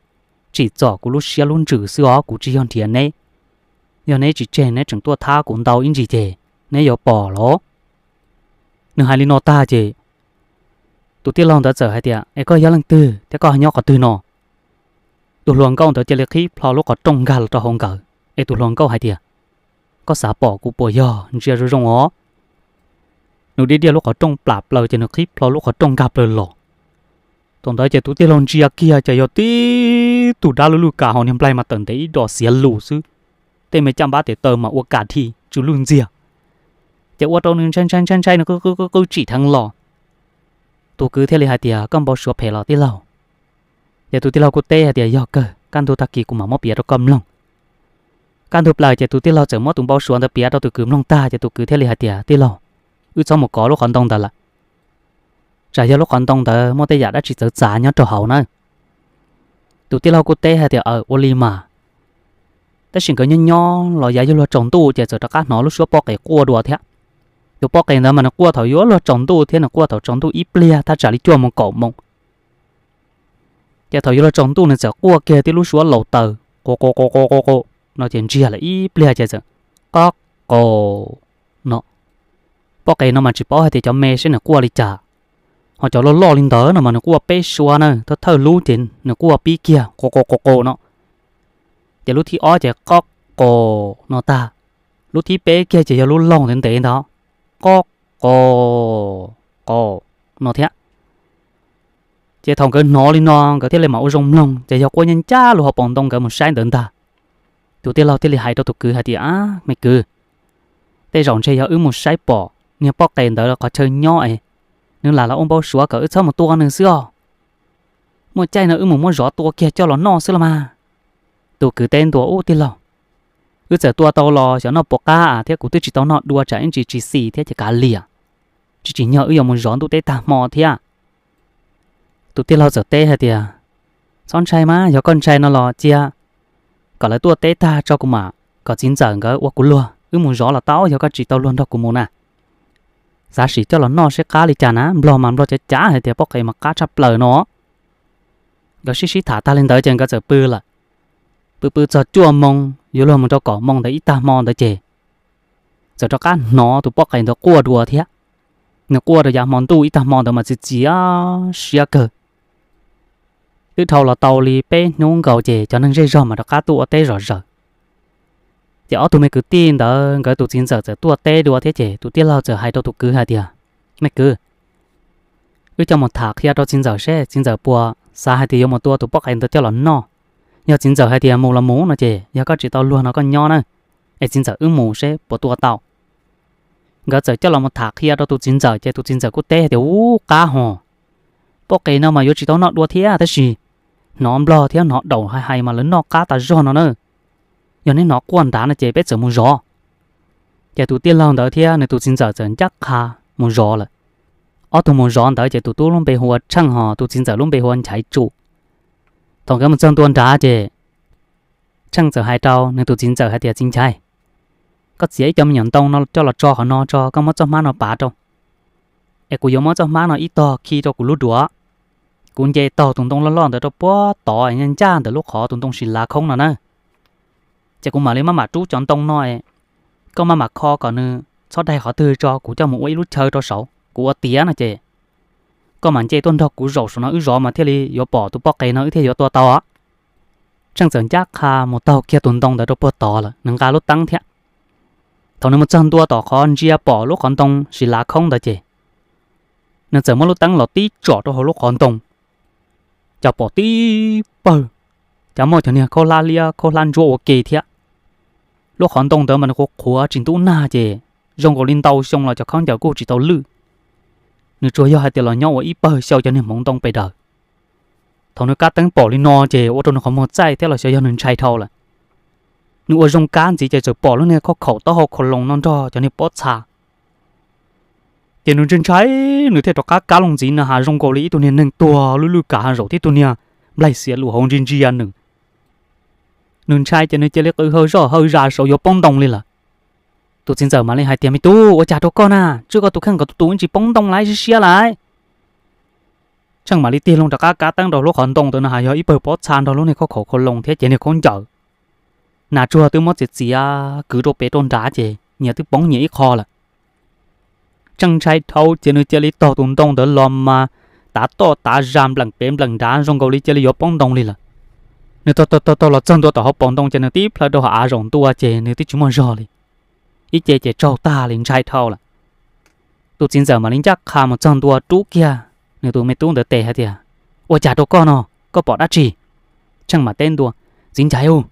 tsim txom kuv lub siab lub ntsws xwb os, kuv tsis yog nrhiav neb. Yog neb tsis tseg neb tseem tuaj thab kuv ntau ib ntsis ces neb yuav pom los. Nws hais li no tag ces tus tij laug ntawd txawm hais tias, es koj yog leej twg thiab koj nyob qhov twg no? Tus hluas nkauj ntawd cia li qhib plho lub qhov rooj nkag los rau hauv nkawd, es tus hluas nkauj hais tias, koj xav pom kuv puas yog? Ntsia zoo zoo os. Nws diaj diaj lub qhov rooj plam plaws ces nws qhib plho lub qhov rooj nkag plaws los. Thaum ntawd ces tus tij laug ntsia kiag ces yog tib tug dab lwj lwj kam hos niag nplaig mas tawm ntev ib dos xiav lus xwb, tej me caj npab tes taw mas ua kam dhi tsw lwj ntxiag. Ces ua rau nws ntshai ntshai ntshai ntshai nws qw qw qw qw tsim dheev los. Tus kwv thiaj li hais tias, koj npau suav phem los tij laug? Ces tus tij laug kuj teb hais tias, yog kawg, kaj ntug tag kis kuv mam muab piav rau koj mloog. Kaj ntug plaws ces tus tij laug txawm muab tus npau suav ntawd piav rau tus kwv mloog tag ces tus kwv thiaj li hais tias, tij laug, wb txhob mus kov lub qhov ntoo ntawd lawm, tsam yog lub qhov ntoo ntawd muaj tej yam dab tsi txawv txav nyob rau hauv na. Tus tij laug kuj teb hais tias, aws, ua li mas. Tab sis nkawd nyob nyob los yav yuav luag tsaus ntuj ces txawm rov qab hnov lub suab pob qes quaj dua thiab. Tus pob qes ntawd mas nws quaj thaum yuav luag tsaus ntuj thiab nws quaj thaum tsaus ntuj ib pliag thaj tsam li cuaj moos kaum moos. Ces thaum yuav luag tsaus ntuj nws txawm quaj kiag tib lub suab laus taws, qu qu qu qu qu qu no ces ntsiag lawm ib pliag ces txawm, qob qos no. Pob qes no mas tsis paub hais tias cov me seb nws quaj li cas, ho cov loj loj li ntawd no mas nws quaj peb suab na, thawj thawj lub ces nws quaj pib kiag qu qu qu qu no. Ces lub thib ob ces qob qos no tag, lub thib peb kiag ces yog lub laug ntev ntev ntawd, qob qos, qos no thiab. Ces thaum nkawd hnov li no nkawd thiaj li mam ua zoo mloog ces yog quaj ncaj ncaj lub hauv paus ntoo nkawd mus saib ntawd ntag. Tus tij laug thiaj li hais rau tus kwv hais tias, ab me kwv, tej zaum ntshe yog wb mus saib pom niag pob qes ntawd qhov chaw nyob es nws lam los ua npau suav kom wb txhob mus tua nws xwb os. Muaj caij no wb mus muab zov tua kiag coj los noj xwb los mas. Tus kwv teb ntua, ub tij laug, wb txawm tua tau los xyov noj puas qab thiab kuv twb tsis tau noj dua tsam ib ntsis tsis xis thiab ces kav liam, tsis tsim nyog wb yuav mus zov ntuj teb tag hmo thiab. Tus tij laug txawm teb hais tias, txhob ntshai mas, yog koj ntshai no los cia kom lawv tuaj teb tag tso kuv mam kom txiv ntxawm nkawd ua kuv luag, wb mus zov los tau yog koj tsis tau luag nrog kuv mus na. Xav sim coj los noj seb qab li cas na, nplog mas nplog cav cav hais tias pob qes mas qab tshaj plaws no. Nkawd sib sib tham tag li ntawd ces nkawd txawm pw lawm. Pw pw txog cuaj moo yuav luag mus rau kaum moo ntawd ib tag hmo ntawd ces txawm rov qab hnov tus pob qes ntawd quaj dua thiab. Nws quaj rau yav hmo ntuj ib tag hmo ntawd mas txiv txiv siab kawg. Twb dhau los tau li peb hnub nkaus ces cov neeg zej zog mas rov qab tuaj ua teb zom zaws. Ces ob tug me kwv tij ntawd nkawd tus txiv ntxawm txawm tuaj teb dua thiab ces tus tij laug txawm hais rau tus kwv hais tias, me kwv, wb coj mus tham qhia rau txiv ntxawm seb txiv ntxawm puas xav hais tias yuav mus tua tus pob qes ntawd coj los noj. Yog txiv ntxawm hais tias mus los mus no ces yog koj tsis tau luag no koj nyob na, es txiv ntxawm wb mus seb puas tua tau. Nkawd txawm coj los mus tham qhia rau tus txiv ntxawm ces tus txiv ntxawm kuj teb hais tias, ub qab hos, pob qes no mas yuav tsis tau noj dua thiab tab sis hnov nplog thiab hnov daum hais hais mas lawv noj qab tas zog no na. Yog neb hnov quaj nrad no ces peb txawm mus zov. Ces tus tij laug ntawd thiab nws tus txiv ntxawm txawm ncaj qha mus zov lawm. Ob tug mus zov ntawd ces tus tub lub npe hu ua Tsheej hos tus txiv ntxawm lub npe hu ua Nchaiv Tsu. Thaum nkawd mus txog ntua nrad ces Tsheej txawm hais rau nws tus txiv ntxawm hais tias, txiv Nchaiv, koj txiav ib co me nyuam ntoo no coj los tso qhov no tso, koj muab txoj hmab no pav rau, es kuv yuav muab txoj hmab no ib tog khi rau kuv lub duav. Kuv nce taug tus ntoo loj loj ntawd rau puag tod ncaj ncaj ntawm lub qhov tus ntoo sis lav khoob no na. Ces kuv mam li maj mam rub cov ntoo no, koj maj mam kho kom nws txhob daig qhov twg tso, kuv coj mus ua ib lub chaw rau saud, kuv ua tiav no ces koj mam nce tuaj nrog kuv zaum saum no wb zov mas thiaj li yuav pom tus pob qes no wb thiaj yuav tua tau. Tsheej txawm ncaj qha mus taug kiag tus ntoo ntawd rau puag tod lawm, nws nqa lub teeb thiab. Thaum nws mus txog ntua tom qhov ntsia pom lub qhov ntoo sis lav khoob ntawd ces nws txawm muab lub teeb los tib tsom rau hauv lub qhov ntoo. Cas pom tib pawg, cas muaj cov niag khaub hlab liab khaub hlab ntsuab ua ke thiab. Lub qhov ntoo ntawd mas nws qhuav qhuav tsis ntub nag ces zoo nkaus li ntau xyoo los cov khaub ncaws kuj tsis tau lwj. Nws tsuas yog hais tias los nyob ua ib pawg xyaw cov niag hmoov ntoo pes daws. Thaum nws kab teeb pom li no ces ua rau nws qhov muag txaij thiab los xyov yog nws ntshai dhau lawm. Nws ua zoo kab ntxiv ces txawm pom lub niag khauj khaum taub hau khau loos no nrog cov niag pob txha. Ces nws ntshai ntshai, nws thiaj rov qab kab loo ntxiv na has zoo nkaus li ib tug niag neeg tuag lwj lwj kav hav zoov thiab tus niag nplaig xiav lus hauv ntsia ntsia nws. Nws ntshai ces nws cia li qw haw zoj haw zas saum yuav poob ntoo li lawm. Tus txiv ntxawm mam li hais tias, Me tub, ua cas rau koj na, tswj koj tus kheej kom tus tus tsis poob ntoo lawm, siab siab lawm. Tsheej mam li tig loo rov qab kab teeb rau lub qhov ntoo ntawd no has yog ib pawg pob txha nrog lub niag khauj khaum khaus loos thiab ces niag khaub ncaws. Nas tsuag twb muab txiav txiav kwv rau pem rau nrad ces nyias twb poob nyias ib qho lawm. Tsheej ntshai dhau ces nws cia li taug tus ntoo ntawd los mas tav toj tav zag npleem pem npleem nrad zoo nkaus li cia li yuav poob ntoo li lawm. Nws taug taug taug los txog ntua tom hauv paus ntoo ces nws tib plhaw rau hauv av zaum ntua ces nws twb tsis muaj zog li. Ib ce ces tsaug tag li, ntshai dhau lawm. Tus txiv ntxawm mam li ncaj qha mus txog ntua rub kiag nws tus me tub ntawd tes hais tias, Ua cas rau koj no, koj pom dab tsi? Tsheej mam teb ntua, Txiv ntxawm,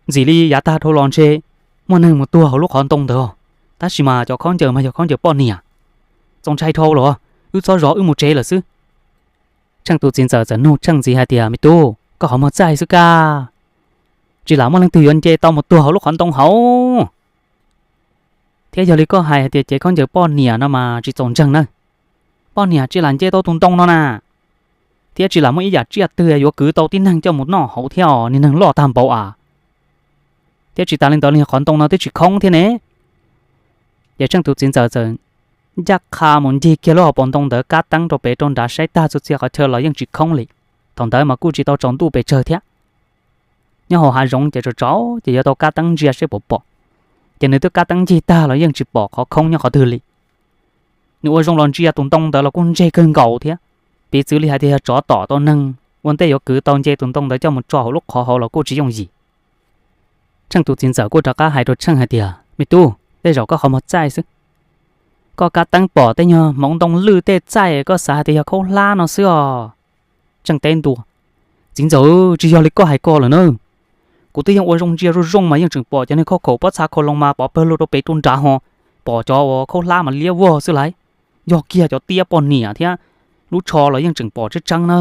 ntxim li yav tag dhau los ntshe muaj neeg mus tuag hauv lub qhov ntoo ntawd, tab sis mas cov khaub ncaws mas yog khaub ncaws poj niam. Txaus ntshai dhau los, wb txhob zov, wb mus tsev lawm xwb. Tsheej tus txiv ntxawm txawm nug Tsheej ntxiv hais tias, Me tub, koj qhov muag txaij xwb kaj, tsis lam muaj leej twg yuav nce tau mus tuag hauv lub qhov ntoo hauv? Thiab yog li koj hais hais tias cev khaub ncaws poj niam no mas tsis txaus ntseeg na. Poj niam tsis lam nce tau tus ntoo no na, thiab tsis lam muaj ib yam tsiaj twg yuav kwv tau tib neeg coj mus noj hauv thiab os, niag neeg loj tag npaum a. Thiab tsis tas li ntawd, qhov ntoo no twb tsis khoob thiab ne. Ces Tsheej tus txiv ntxawm txawm ncaj qha mus ncig kiag lub hauv paus ntoo ntawd, kab teeb rau pem rau nrad saib tag txhua txhia qhov chaw los yeej tsis khoob li. Thaum ntawd mas kuj tsis tau tsaus ntuj pes tsawg thiab. Nyob hauv hav zoov ces tsaus tsaus ces yuav tau kab teeb ntsia seb puas pom. Ces nws twb kab teeb ncig tag los yeej tsis pom qhov khoob nyob qhov twg li. Nws ua zoo los ntsia tus ntoo ntawd los kuj ntseg kawg nkaus thiab, piv txwv li hais tias yog tsov tom tau neeg ua ntej yuav kwv tau nce tus ntoo ntawd coj mus tso hauv lub qhov hauv los kuj tsis yooj yim. Tsheej tus txiv ntxawm kuj rov qab hais rau Tsheej hais tias, Me tub, tej zaum koj qhov muag txaij xwb. Koj kab teeb pom tej nyuag hmoov ntoo lwj tej txaij, koj xav hais tias yog khaub hlab no xwb os. Tsheej teb ntua, Txiv ntxawm, tsis yog li koj hais ko lawm na. Kuv twb yeej ua zoo ntsia zoo zoo mas yeej tseem pom cov niag khauj khaum pob txha khau loo mas pov pawg lug rau pem rau nrad ho, pom cov uas khaub hlab mas liab vog xwb lauj. Yog kiag cov tiab poj niam thiab lub tsho los yeej tseem pom tseeb tseeb na,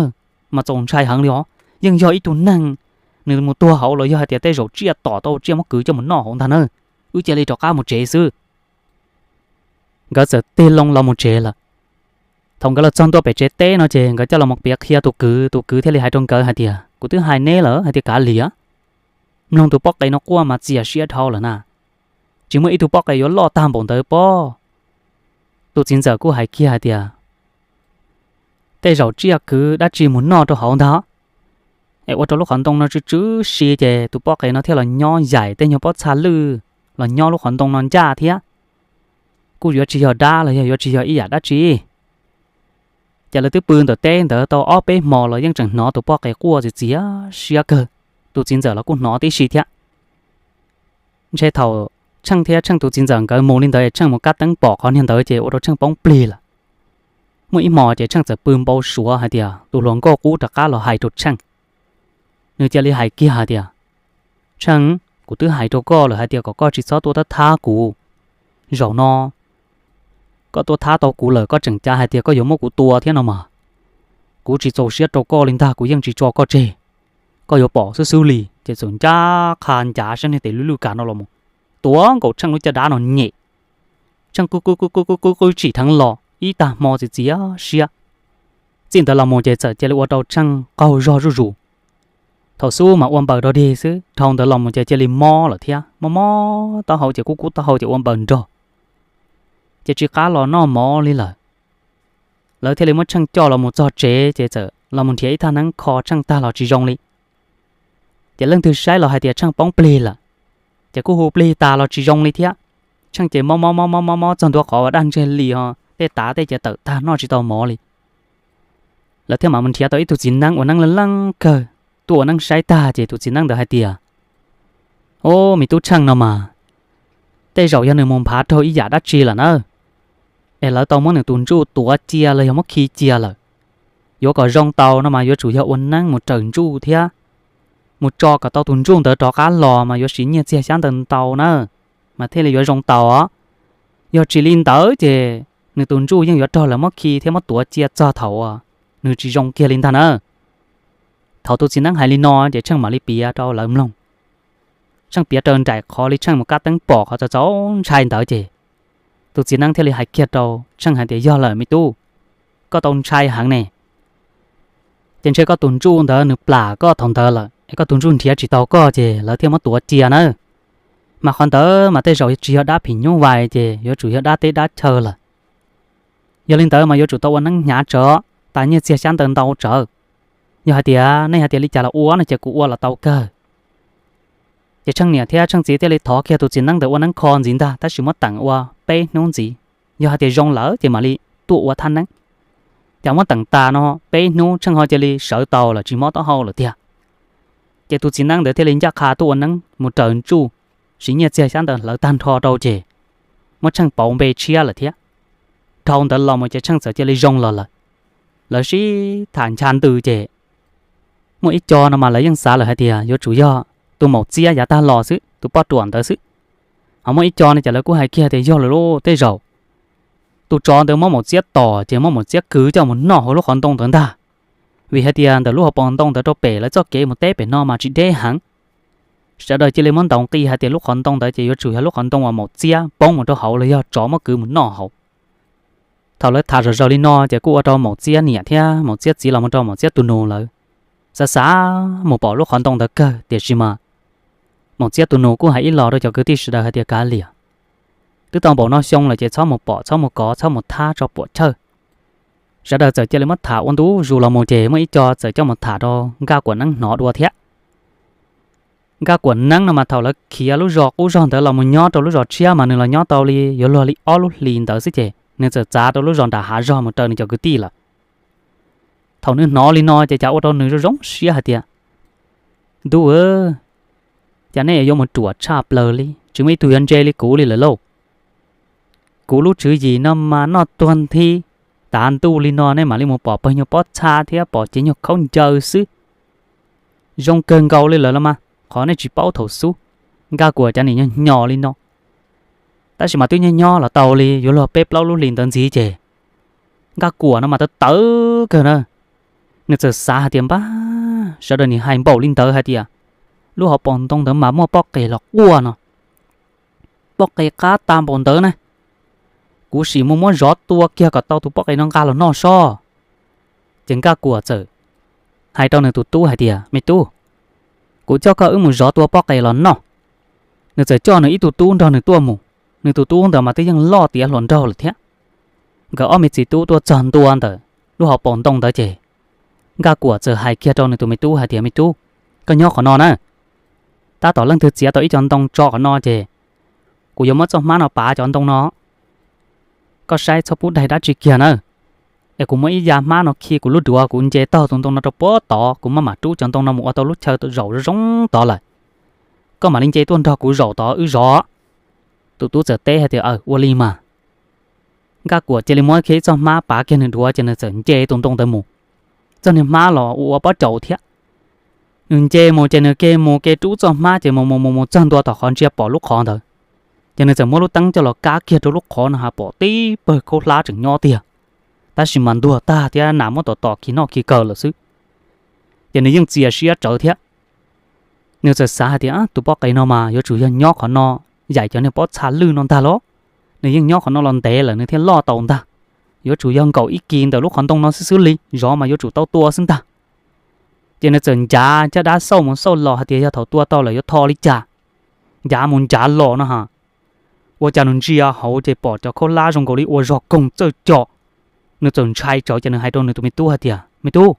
mas txaus ntshai heev li os. Yeej yog ib tug neeg, nws mus tuag hauv los yog hais tias tej zaum tsiaj tom tau tsiaj muab kwv coj mus noj hauv ntag na. Wb cia li rov qab mus tsev xwb. Nkawd txawm tig loo los mus tsev lawm. Thaum nkawd los txog ntua pem tsev teb no ces nkawd coj los mus piav qhia tus kwv, tus kwv thiaj li hais rau nkawd hais tias, Kuv twb hais neb lawm hais tias kav liam, mloog tus pob qe no quaj mas txias siab dhau lawm na, tsis muaj ib tug pob qe yuav loj tag npaum ntawd pob. Tus txiv ntxawm kuj hais kiag hais tias, Tej zaum tsiaj kwv dab tsi mus noj rau hauv ntag, es ua rau lub qhov ntoo no tsw tsw si ces tus pob qe no thiaj los nyob yaim tej nyuag pob txha lwj los nyob lub qhov ntoo no ncaj thiab. Kuj yuav tsis yog dab los yog yuav tsis yog ib yam dab tsi. Ces lawv twb pw ntawm teb ntawd tau ob peb hmo los yeej tseem hnov tus pob qe quaj txias txias siab kawg. Tus txiv ntxawm los kuj hnov tib si thiab. Ntshe thaum Tsheej thiab Tsheej tus txiv ntxawm nkawd mus li ntawd, Tsheej mus kab teeb pom qhov niag ntawd ces ua rau Tsheej poob plig lawm. Muaj ib hmo ces Tsheej txawm pw npau suav hais tias tus hluas nkauj qub rov qab los hais rau Tsheej. Nws cia li hais kiag hais tias, Tsheej, kuv twb hais rau koj lawm hais tias kom koj tsis txhob tuaj thab thab kuv. Zaum no koj tuaj thab tau kuv lawm, koj tseem cav hais tias koj yuav muab kuv tua thiab no mas. Kuv tsis txaus siab rau koj li ntag, kuv yeej tsis tso koj tseg. Koj yuav pom xwb xwb li. Ces txawm ncaj qha ncav sab niag tes lwj lwj kas no los mus tuav nkaus Tsheej lub caj dab no nyem. Tsheej qw qw qw qw qw qw tsim dheev los ib tag hmo txias txias siab. Txij ntawd los mus ces txawm cia li ua rau Tsheej qaug zog zuj zus. Thaum xub mas ua npaws rog dig xwb, dhau ntawd los mus ces cia li mob lawm thiab, mob mob taub hau ces kub kub taub hau ces ua npaws nrog, ces tsis qab los noj mov li lawm. Lawv thiaj li muab Tsheej coj los mus txog tsev ces txawm los mus nrhiav ib thaj neeb kho Tsheej tag los tsis zoo li. Ces leej twg saib los hais tias Tsheej poob plig lawm, ces kuj hu plig tas los tsis zoo li thiab. Tsheej ces mob mob mob mob mob mob txog ntua qhov uas daj ntseg li ho, tej tav tej ces tawm tag noj tsis tau mov li. Lawv thiaj mam mus nrhiav tau ib tug txiv neeb ua neeb leej leej kawg tuaj ua neeb saib tag ces tus txiv neeb ntawd hais tias, Ob, me tub Tsheej no mas tej zaum yog nws mus nphav raug ib yam dab tsi lawm na, es lawv tau muab nws tus ntsuj tuav cia los yog muab khi cia lawm. Yuav kom zoo tau no mas yuav tsum yog ua neeb mus raws ntsuj thiab mus tso kom tau tus ntsuj ntawd rov qab los mas yuav siv nyiaj txiag xyab ntawv ntau na, mas thiaj li yuav zoo tau os. Yog tsis li ntawd ces nws tus ntsuj yeej yuav raug lawv muab khi thiab muab tuav cia txog thaum uas nws tsis zoo kiag li ntag na. Thaum tus txiv neeb hais li no ces Tsheej mam li piav rau lawv mloog. Tsheej piav raws nraim qhov li Tsheej mus kab teeb pom qhov txaus txaus ntshai ntawd ces Tus txiv neeb thiaj li hais kiag rau Tsheej hais tias, Yog lawm me tub, koj tau ntshai heev ne. Ces ntshe koj tus ntsuj ntawd nws plam koj thaum ntawd lawm es koj tus ntsuj nrhiav tsis tau koj ces lawv thiaj muab tuav cia nawb. Mas qhov ntawd mas tej zaum tsis yog dab phim nyuj vais ces yuav tsum yog dab teb dab chaw lawm. Yog li ntawd mas yuav tsum tau ua neeb hnyav tsawv, tas nyiaj txiag xyab ntawv ntau tsawv. Yog hais tias nej hais tias li cas los ua no ces kuv ua los tau kawg. Ces Tsheej niam thiab Tsheej txiv thiaj li thov kiag tus txiv neeb ntawd ua neeb kho ntxiv ntag, tab sis muab teem ua peb hnub ntxiv. Yog hais tias zoo lawm ces mam li tuaj ua thaj neeb. Ces muab teem tas no peb hnub Tsheej ho cia li sawv tau lawm, tsis mob taub hau lawm tiag. Ces tus txiv neeb ntawd thiaj li ncaj qha tuaj ua neeb mus raws ntsuj, siv nyiaj txiag xyab ntawv hlawv tag nrho rau ces muab Tsheej pauv npe tshiab lawm thiab. Dhau ntawd los mus ces Tsheej txawm cia li zoo los lawm. Lawv sib tham ncha ntws ces muaj ib co no mas lawv yeej xav lawm hais tias yuav tsum yog tus maum txiab yav tag los xwb, tus poj ruam ntawd xwb. Ho muaj ib co no ces lawv kuj hais kiag tias yog lawm lauj, tej zaum tus tsov ntawd muab maum txiab tom ces muab maum txiab kwv coj mus noj hauv lub qhov ntoo ntawd ntag. Vim hais tias ntawm lub hauv paus ntoo ntawd rau pem lawv txoj kev mus teb pem no mas tsis deb heev. Sawv daws cia li muab ntaus nqi hais tias lub qhov ntoo ntawd ces yuav tsum yog lub qhov ntoo uas maum txiab poob mus rau hauv los yog tsov muab kwv mus noj hauv. Thaum lawv tham zom zaws li no ces kuj ua rau maum txiab niam thiab maum txiab txiv los mus rau maum txiab tus nus lawv xav xav mus pom lub qhov ntoo ntawd kawg, tiam sis mas maum txiab tus nus kuj hais ib los rau cov kwv tij sawv daws hais tias kav liam, twb tau npaum no xyoo lawm ces txhob mus pom, txhob mus kov, txhob mus thab tso puam chawj. Sawv daws txawm cia li muab tham ua ntu zus los mus ces muaj ib co txawm coj mus tham rau Nkaj Kuam Neeb hnov dua thiab. Nkaj Kuam Neeb no mas thaum lawv khiav lub zos qub zog ntawd los mus nyob rau lub zos tshiab mas nws los nyob tau li yuav luag li ob lub hlis ntawd xwb ces nws txawm txav rau lub zos nram hav zog mus raws nws cov kwv tij lawm. Thaum nws hnov li no ces cas ua rau nws zoo zoo siab hais tias, Ntuj, cas nej yuav mus ruam tshaj plaws li, tsis muaj ib tug yuav ntse li kuv li lawm lauj. Kuv lub tswv yim no mas noj tuag nthi, tav ntuj li no nej mam li mus pom pawg nyuag pob txha thiab pom cev nyuag khaub ncaws xwb. Zoo kawg nkaus li lawm los mas qhov nej tsis paub thaum xub, Nkaj Kuam cov niam nyob nyo li no. Tab sis mas twb nyob nyob los tau li yuav luag peb plaub lub hlis ntawd ntxiv ces Nkaj Kuam no mas tawv tawv kawg na. Nws txawm xav hais tias, Npab, sawv daws nim hais npaum li ntawd hais tias lub hauv paus ntoo ntawd mas muaj pob qes los quaj no, pob qes qab tag npaum ntawd na, kuv sim mus muab zov tua kiag kom tau tus pob qes no nqa los noj sob. Ces Nkaj Kuam txawm hais rau nws tus tub hais tias, Me tub, kuv coj koj wb mus zov tua pob qes los noj. Nws txawm coj nws ib tug tub nrog nws tuaj mus. Nws tus tub ntawd mas twb yeej loj tiav hluas nraug lawm thiab. Nkawd ob me txiv tub tuaj txog ntua ntawm lub hauv paus ntoo ntawd ces Nkaj Kuam txawm hais kiag rau nws tus me tub hais tias, Me tub, koj nyob qhov no na, tab tom leej twg txiav tau ib co ntoo tso qhov no ces kuv yuav muab txoj hmab no pav cov ntoo no. Koj saib txhob pub daig dab tsi kiag na, es kuv muab ib ya hmab no khi kuv lub duav, kuv nce taug tus ntoo no rau puag tod, kuv maj mam rub cov ntoo no mus ua tau lub chaw zaum zoo zoo tod lawm. Koj mam li nce tuaj nrog kuv zaum tod wb zov. Tus tub txawm teb hais tias, Aws, ua li mas. Nkaj Kuam cia li muab kiag ib txoj hmab pav kiag nws duav ces nws txawm nce tus ntoo ntawd mus. Txoj niag hmab los ua ua pob caus thiab. Nws nce mus ces nws ke mus ke rub txoj hmab ces mus mus mus mus txog ntua tom qhov ntsia pom lub qhov ntawd, ces nws txawm muab lub teeb coj los kab kiag rau lub qhov no ha pom tib pawg khaub hlab tseem nyob tiag, tab sis mas ntuag tag thiab nas muab tom tom khi noj khi kaw lawm xwb. Ces nws yeej txias siab tsawv thiab. Nws txawm xav hais tias, Tus pob qes no mas yuav tsum yog nyob qhov no yaim cov niag pob txha lwj no ntag los. Nws yeej nyob qhov no los ntev lawm nws thiaj loj tau ntag. Yuav tsum yog nkaum ib kis ntawm lub qhov ntoo no xwb xwb li, zov mas yuav tsum tau tua xwb ntag. Ces nws txawm ncav caj dab xauj mus xauj los hais tias yog thaum tua tau lawm yuav tho li cas. Ncav mus ncav los no ha, ua cas nws ntsia hauv ces pom cov khaub hlab zoo nkaus li ua zog koog txawj co. Nws txawm ntshai tsawv ces nws hais rau nws tus me tub hais tias, Me tub,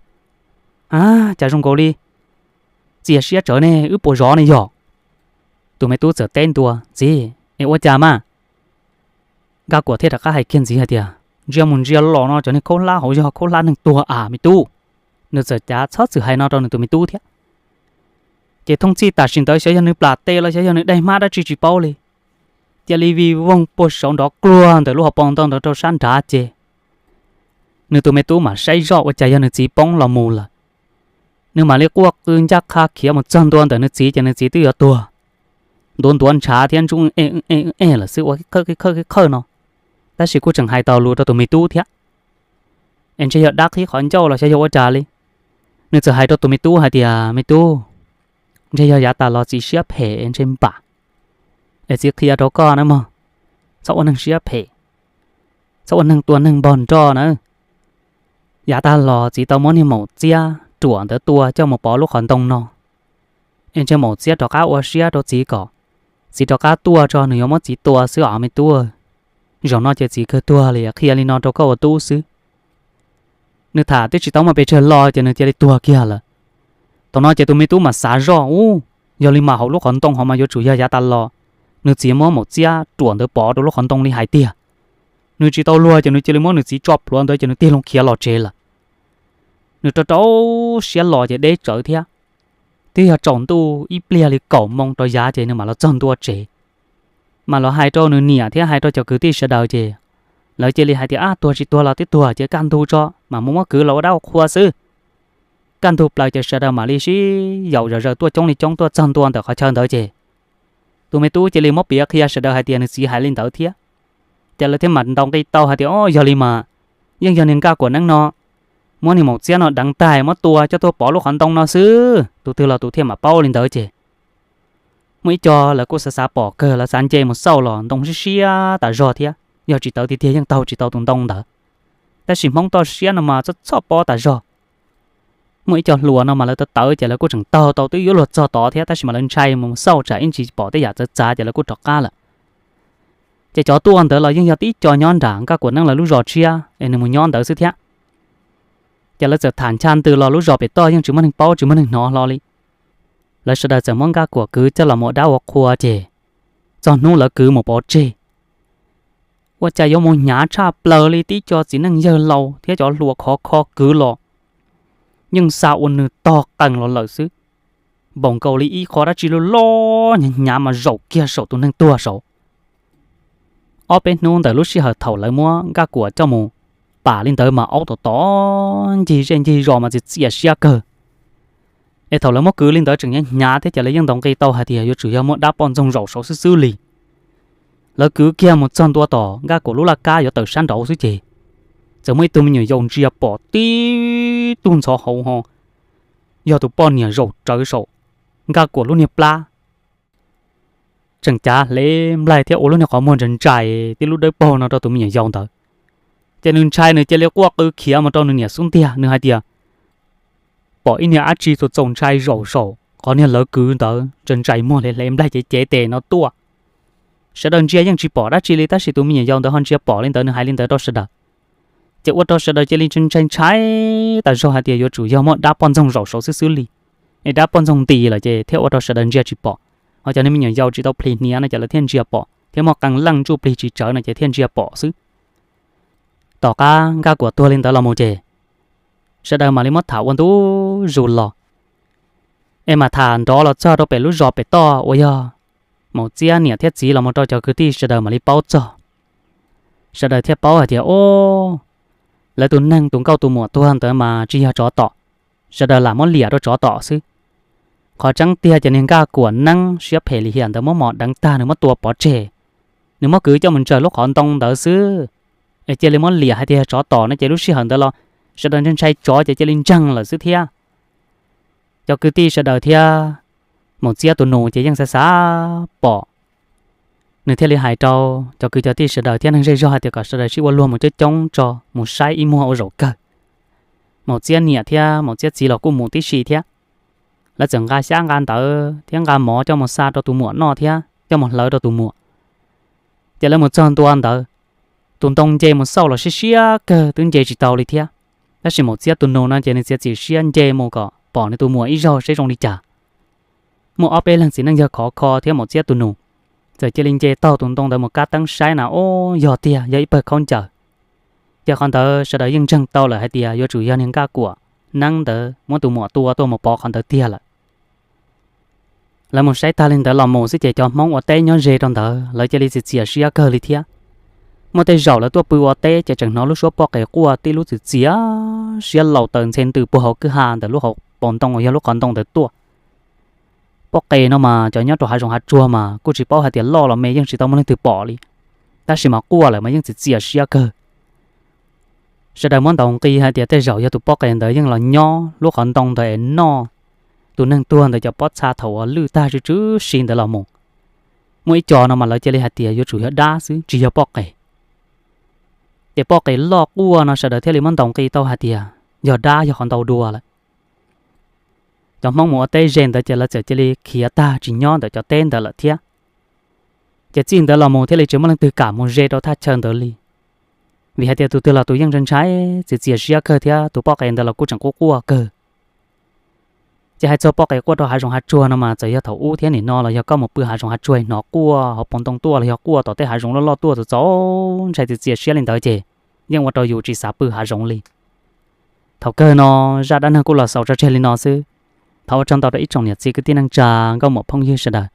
a, cas zoo nkaus li txias siab tsawv ne, wb puas zov ne yog? Tus me tub txawm teb ntua, Txiv, es ua cas mas? Nkaj Kuam thiaj rov qab hais kiag ntxiv hais tias, Ntsia mus ntsia los no cov niag khaub hlab hauv yog khaub hlab neeg tuag as me tub. Nws txawm cav txhob txwm hais no rau nws tus me tub thiab. Ces thooj txhij tam sim ntawd xyov yog nws plam tes los xyov yog nws daig hmab dab tsi tsis paub li, cia li vij voog puag saud nrov kluag ntawm lub hauv paus ntoo ntawd rau sab nrad ces nws tus me tub mam saib zoj ua cas yog nws txiv poob los mus lawm. Nws mam li quaj qw ncaj qha khiav mus txog ntua ntawm nws txiv ces nws txiv twb yuav tuag, ntuav ntuav ntshav thiab ntsub ej ej lawm xwb ua khawj khawj khawj no, tab sis kuj tseem hais tau lus rau tus me tub thiab. Es ntshe yog dab qhib qhov ncauj los xyov yog ua cas li. Nws txawm hais rau tus me tub hais tias, Me tub, ntshe yog yav tas los txiv siab phem es ntshe npam, es txiv qhia rau koj na mog, txhob ua neeg siab phem. txhob ua neeg tua neeg npog nroj na. Yav tag los txiv tau muab niag maum txiab ruam ntawd tua coj mus pov lub qhov ntoo no, es ntshe maum txiab rov qab ua siab rau txiv kom txiv rov qab tuaj tso, nws yuav muab txiv tua xwb os me tub. Zaum no ces txiv kawg tuag li, qhia li no rau koj ua tub xwb. Nws tham twb tsis tau muaj pes tsawg lo ces nws cia li tuag kiag lawm. Thaum no ces tus me tub mam xav zoj, u, yog li mas hauv lub qhov ntoo hov mas yuav tsum yog yav tas los nws txiv muab maum txiab ruam ntawd pov rau lub qhov ntoo li hais tiag. Nws tsis tau luag ces nws cia li muab nws txiv tso plhuav ntawd ces nws tig loo khiav los tsev lawm. Nws rau rau siab los ces deb tsawv thiab. Twb yog tsaus ntuj ib pliag li kaum moo rau yav ces nws mam los txog ntua tsev. Mas los hais rau nws niam thiab hais rau cov kwv tij sawv daws ces lawv cia li hais tias, ab, tuag tsis tuag los twb tuag ces kaj ntug tso mas mus muab kwv los ua dab ua qhua xwb. Kaj ntug plaws ces sawv daws mam li sib yaum zom zaws tuaj coob li coob tuaj txog ntua ntawm qhov chaw ntawd ces tus me tub cia li muab piav qhia sawv daws hais tias nws txiv hais li ntawd thiab. Ces lawv thiaj mam ntaus nqi tau hais tias, o, yog li mas yeej yog niag Nkaj Kuam Neeb no muab niag maum txiab no deev tag muab tua coj tuaj pov lub qhov ntoo no xwb. Tus twg los tus thiaj mam paub li ntawd ces muaj ib co lawv kuj xav xav pom kawg, lawv xav nce mus xauj los ntoo siab siab tas zog thiab, yog tsis tawv tiag tiag yeej taug tsis tau tus ntoo ntawd. Tab sis Hmoob toj siab no mas txhob txhob pob tas zog. Muaj ib co hluas no mas lawv tawv tawv ces lawv kuj tseem taug tau twb yuav luag txog tod thiab, tab sis mas lawv ntshai mus xauj tsam ib ntsis pom tej yam txawv txav ces lawv kuj rov qab lawm. Ces cov tuaj ntawd los yeej yog tib co nyob nram Nkaj Kuam Neeb lawv lub zos tshiab es nws mus nyob ntawd xwb thiab. Ces lawv txawm tham ncha ntws los lub zos pem toj yeej tsis muaj neeg paub tsis muaj neeg hnov hlo li. Lawv sawv daws txawm muab Nkaj Kuam kwv coj los mus ua dab ua qhua ces txog hnub lawv kwv mus pov tseg, ua cas yuav mus hnyav tshaj plaws li, tib co txiv neej yawg laus thiab cov hluas khov kho kwv los yeej xa ua nws tog qees los lawm xwb. Npaum nkaus li ib qho dab tsi loj loj hnyav hnyav mas zaum kiag saum tus neeg tuag saud. Ob peb hnub ntawm lub sij hawm thaum lawv muab Nkaj Kuam coj mus pam li ntawd mas aub tom tom ncig zej ncig zos mas txias txias siab kawg. Es thaum lawv muab kwv li ntawd tseem hnyav hnyav thiab ces lawv yeej ntaus nqi tau hais tias yuav tsum yog muaj dab poj ntxoog zaum saud xwb xwb li. Lawv kwv kiag mus txog ntua tom Nkaj Kuam lub laj kab yuav tawm sab nraud xwb ces txawm muaj ib tug me nyuam yaus ntsia pom tib tug ntxhov hauv ho yog tus poj niam zaum tsawv saum Nkaj Kuam lub niag plab, tseem cav hle nplaig thiab ua lub niag qhov muag ntsais ntsais tib lub dawb paug no rau tus me nyuam yaus ntawd. Ces nws ntshai nws cia li quaj qw khiav mus rau nws niam xub ntiag, nws hais tias pom ib niag dab tsi txaus txaus ntshai zaum saum qhov niag lawv kwv ntawd, ntsais ntsais muag hle hle nplaig cev cev tes no tuaj. Sawv daws ntsia yeej tsis pom dab tsi li tab sis tus me nyuam yaus ntawd ho ntsia pom li ntawd, nws hais li ntawd rau sawv daws. Ces ua rau sawv daws cia li ntshai ntshai tas zog hais tias yuav tsum yog muaj dab poj ntxoog zaum saud xwb xwb li. Es dab poj ntxoog nti lawm ces thiaj ua rau sawv daws ntsia tsis pom, ho cov niag me nyuam yaus tsis tau plhis hniav no ces lawv thiaj ntsia pom thiab muaj qee leej ntsuj plig tsis tsawv no ces thiaj ntsia pom xwb. Tom qab Nkaj Kuam tuag li ntawd los mus ces sawv daws mam li muab tham ua ntu zus los. Es mam tham nrov los txog rau pem lub zos pem toj uas yog Maum Txiab niam thiab txiv los mus rau cov kwv tij sawv daws mam li paub txog. Sawv daws thiaj paub hais tias, o, lawv tus neeg tus nkauj tus muam tuag ntawd mas tsis yog tsov tom. Sawv daws lam muab liam rau tsov tom xwb. Qhov tseeb tiag ces niag Nkaj Kuam Neeb siab phem lim hiam ntawd muab mos deev tag nws muab tua pov tseg, nws muab kwv coj mus ntsaws lub qhov ntoo ntawd xwb. Es cia li muab liam hais tias yog tsov tom no ces lub sij hawm ntawd los sawv daws ntshai ntshai tsov ces cia li ntseeg lawm xwb thiab. Cov kwv tij sawv daws thiab Maum Txiab tus nus ces yeej xav xav pom, nws thiaj li hais rau cov kwv cov tij sawv daws thiab neeg zej zog hais tias kom sawv daws sib ua luag mus coob coob tso, mus saib ib muag ua zaum kawg. Maum Txiab niam thiab Maum Txiab txiv los kuj mus tib si thiab. Lawv txawm nqa xyab nqa ntawv thiab nqa mov coj mus xa rau tus muam noj thiab coj mus hlawv rau tus muam. Ces lawv mus txog ntua ntawd, tus ntoo nce mus xauj los siab siab kawg twb nce tsis tau li thiab. Tab sis Maum Txiab tus nus no ces nws txiav txim siab nce mus kom pom nws tus muam ib zaug seb zoo li cas. Muaj ob peb leeg txiv neej yawg khov kho thiab Maum Txiab tus nus txawm cia li nce taug tus ntoo ntawd mus kab teeb saib na, o, yog tiag, yog ib pawg khaub ncaws. Ces qhov ntawd sawv daws yeej ntseeg tau lawm hais tias yuav tsum yog niag Nkaj Kuam Neeb ntawd muab tus muam tua tuaj mus pov qhov ntawd tiag lawm. Lawv mus saib tag li ntawd los mus xwb ces cov Hmoob ua teb nyob ze rau ntawd lawv cia li txiav txim siab kawg li thiab. Muaj tej zaum lawv tuaj pw ua teb ces tseem hnov lub suab pob qes quaj tib lub txiav txim siab laus taws ntxhe ntws puag hauv kwj ha ntawm lub hauv paus ntoo uas yog lub qhov ntoo ntawd tuaj. Pob qes no mas cov nyob rau hav zoov hav tsuag mas kuj tsis paub hais tias loj los me yeej tsis tau muaj leej twg pom li, tab sis mas quaj lawm mas yeej txiav txim siab kawg. Sawv daws muab ntaus nqi hais tias tej zaum yog tus pob qes ntawd yeej los nyob lub qhov ntoo ntawd es noj tus neeg tuag ntawd cov pob txha thaum uas lwj tag tsw tsw si ntawd los mus. Muaj ib co no mas lawv cia li hais tias yuav tsum yog dab xwb tsis yog pob qes. Ces poj qes loj quaj no sawv daws thiaj li muab ntaus nqi tau hais tias yog dab yog qhov ntau dua lawm. Cov Hmoob mus ua teb ze ntawd ces lawv txawm cia li khiav tag tsis nyob ntawm cov teb ntawd lawm thiab. Ces txij ntawd los mus thiaj li tsis muaj leej twg kam mus ze rau thaj chaw ntawd li, vim hais tias tus twg los tus yeej ntshai ntshai, txias txias siab kawg thiab tus poj qes ntawd los kuj tseem quaj quaj kawg. Ces hais txog poj qes quaj rau hav zoov hav tsuag no mas txawm yog thaum ub thiab nim no los yog koj mus pw hav zoov hav tsuag hnov quaj hauv paus ntoo tuaj los yog quaj tom tej hav zoov loj loj tuaj txaus txaus ntshai txias txias siab li ntawd ces yeej ua rau yus tsis xav pw hav zoov li. Thaum kawg no zaj dab neeg kuj los xaus tso tseg li no xwb. Thov ua tsaug ntau rau ib tsoom niam txiv kwv tij neej tsa, nkauj muam phooj ywg sawv daws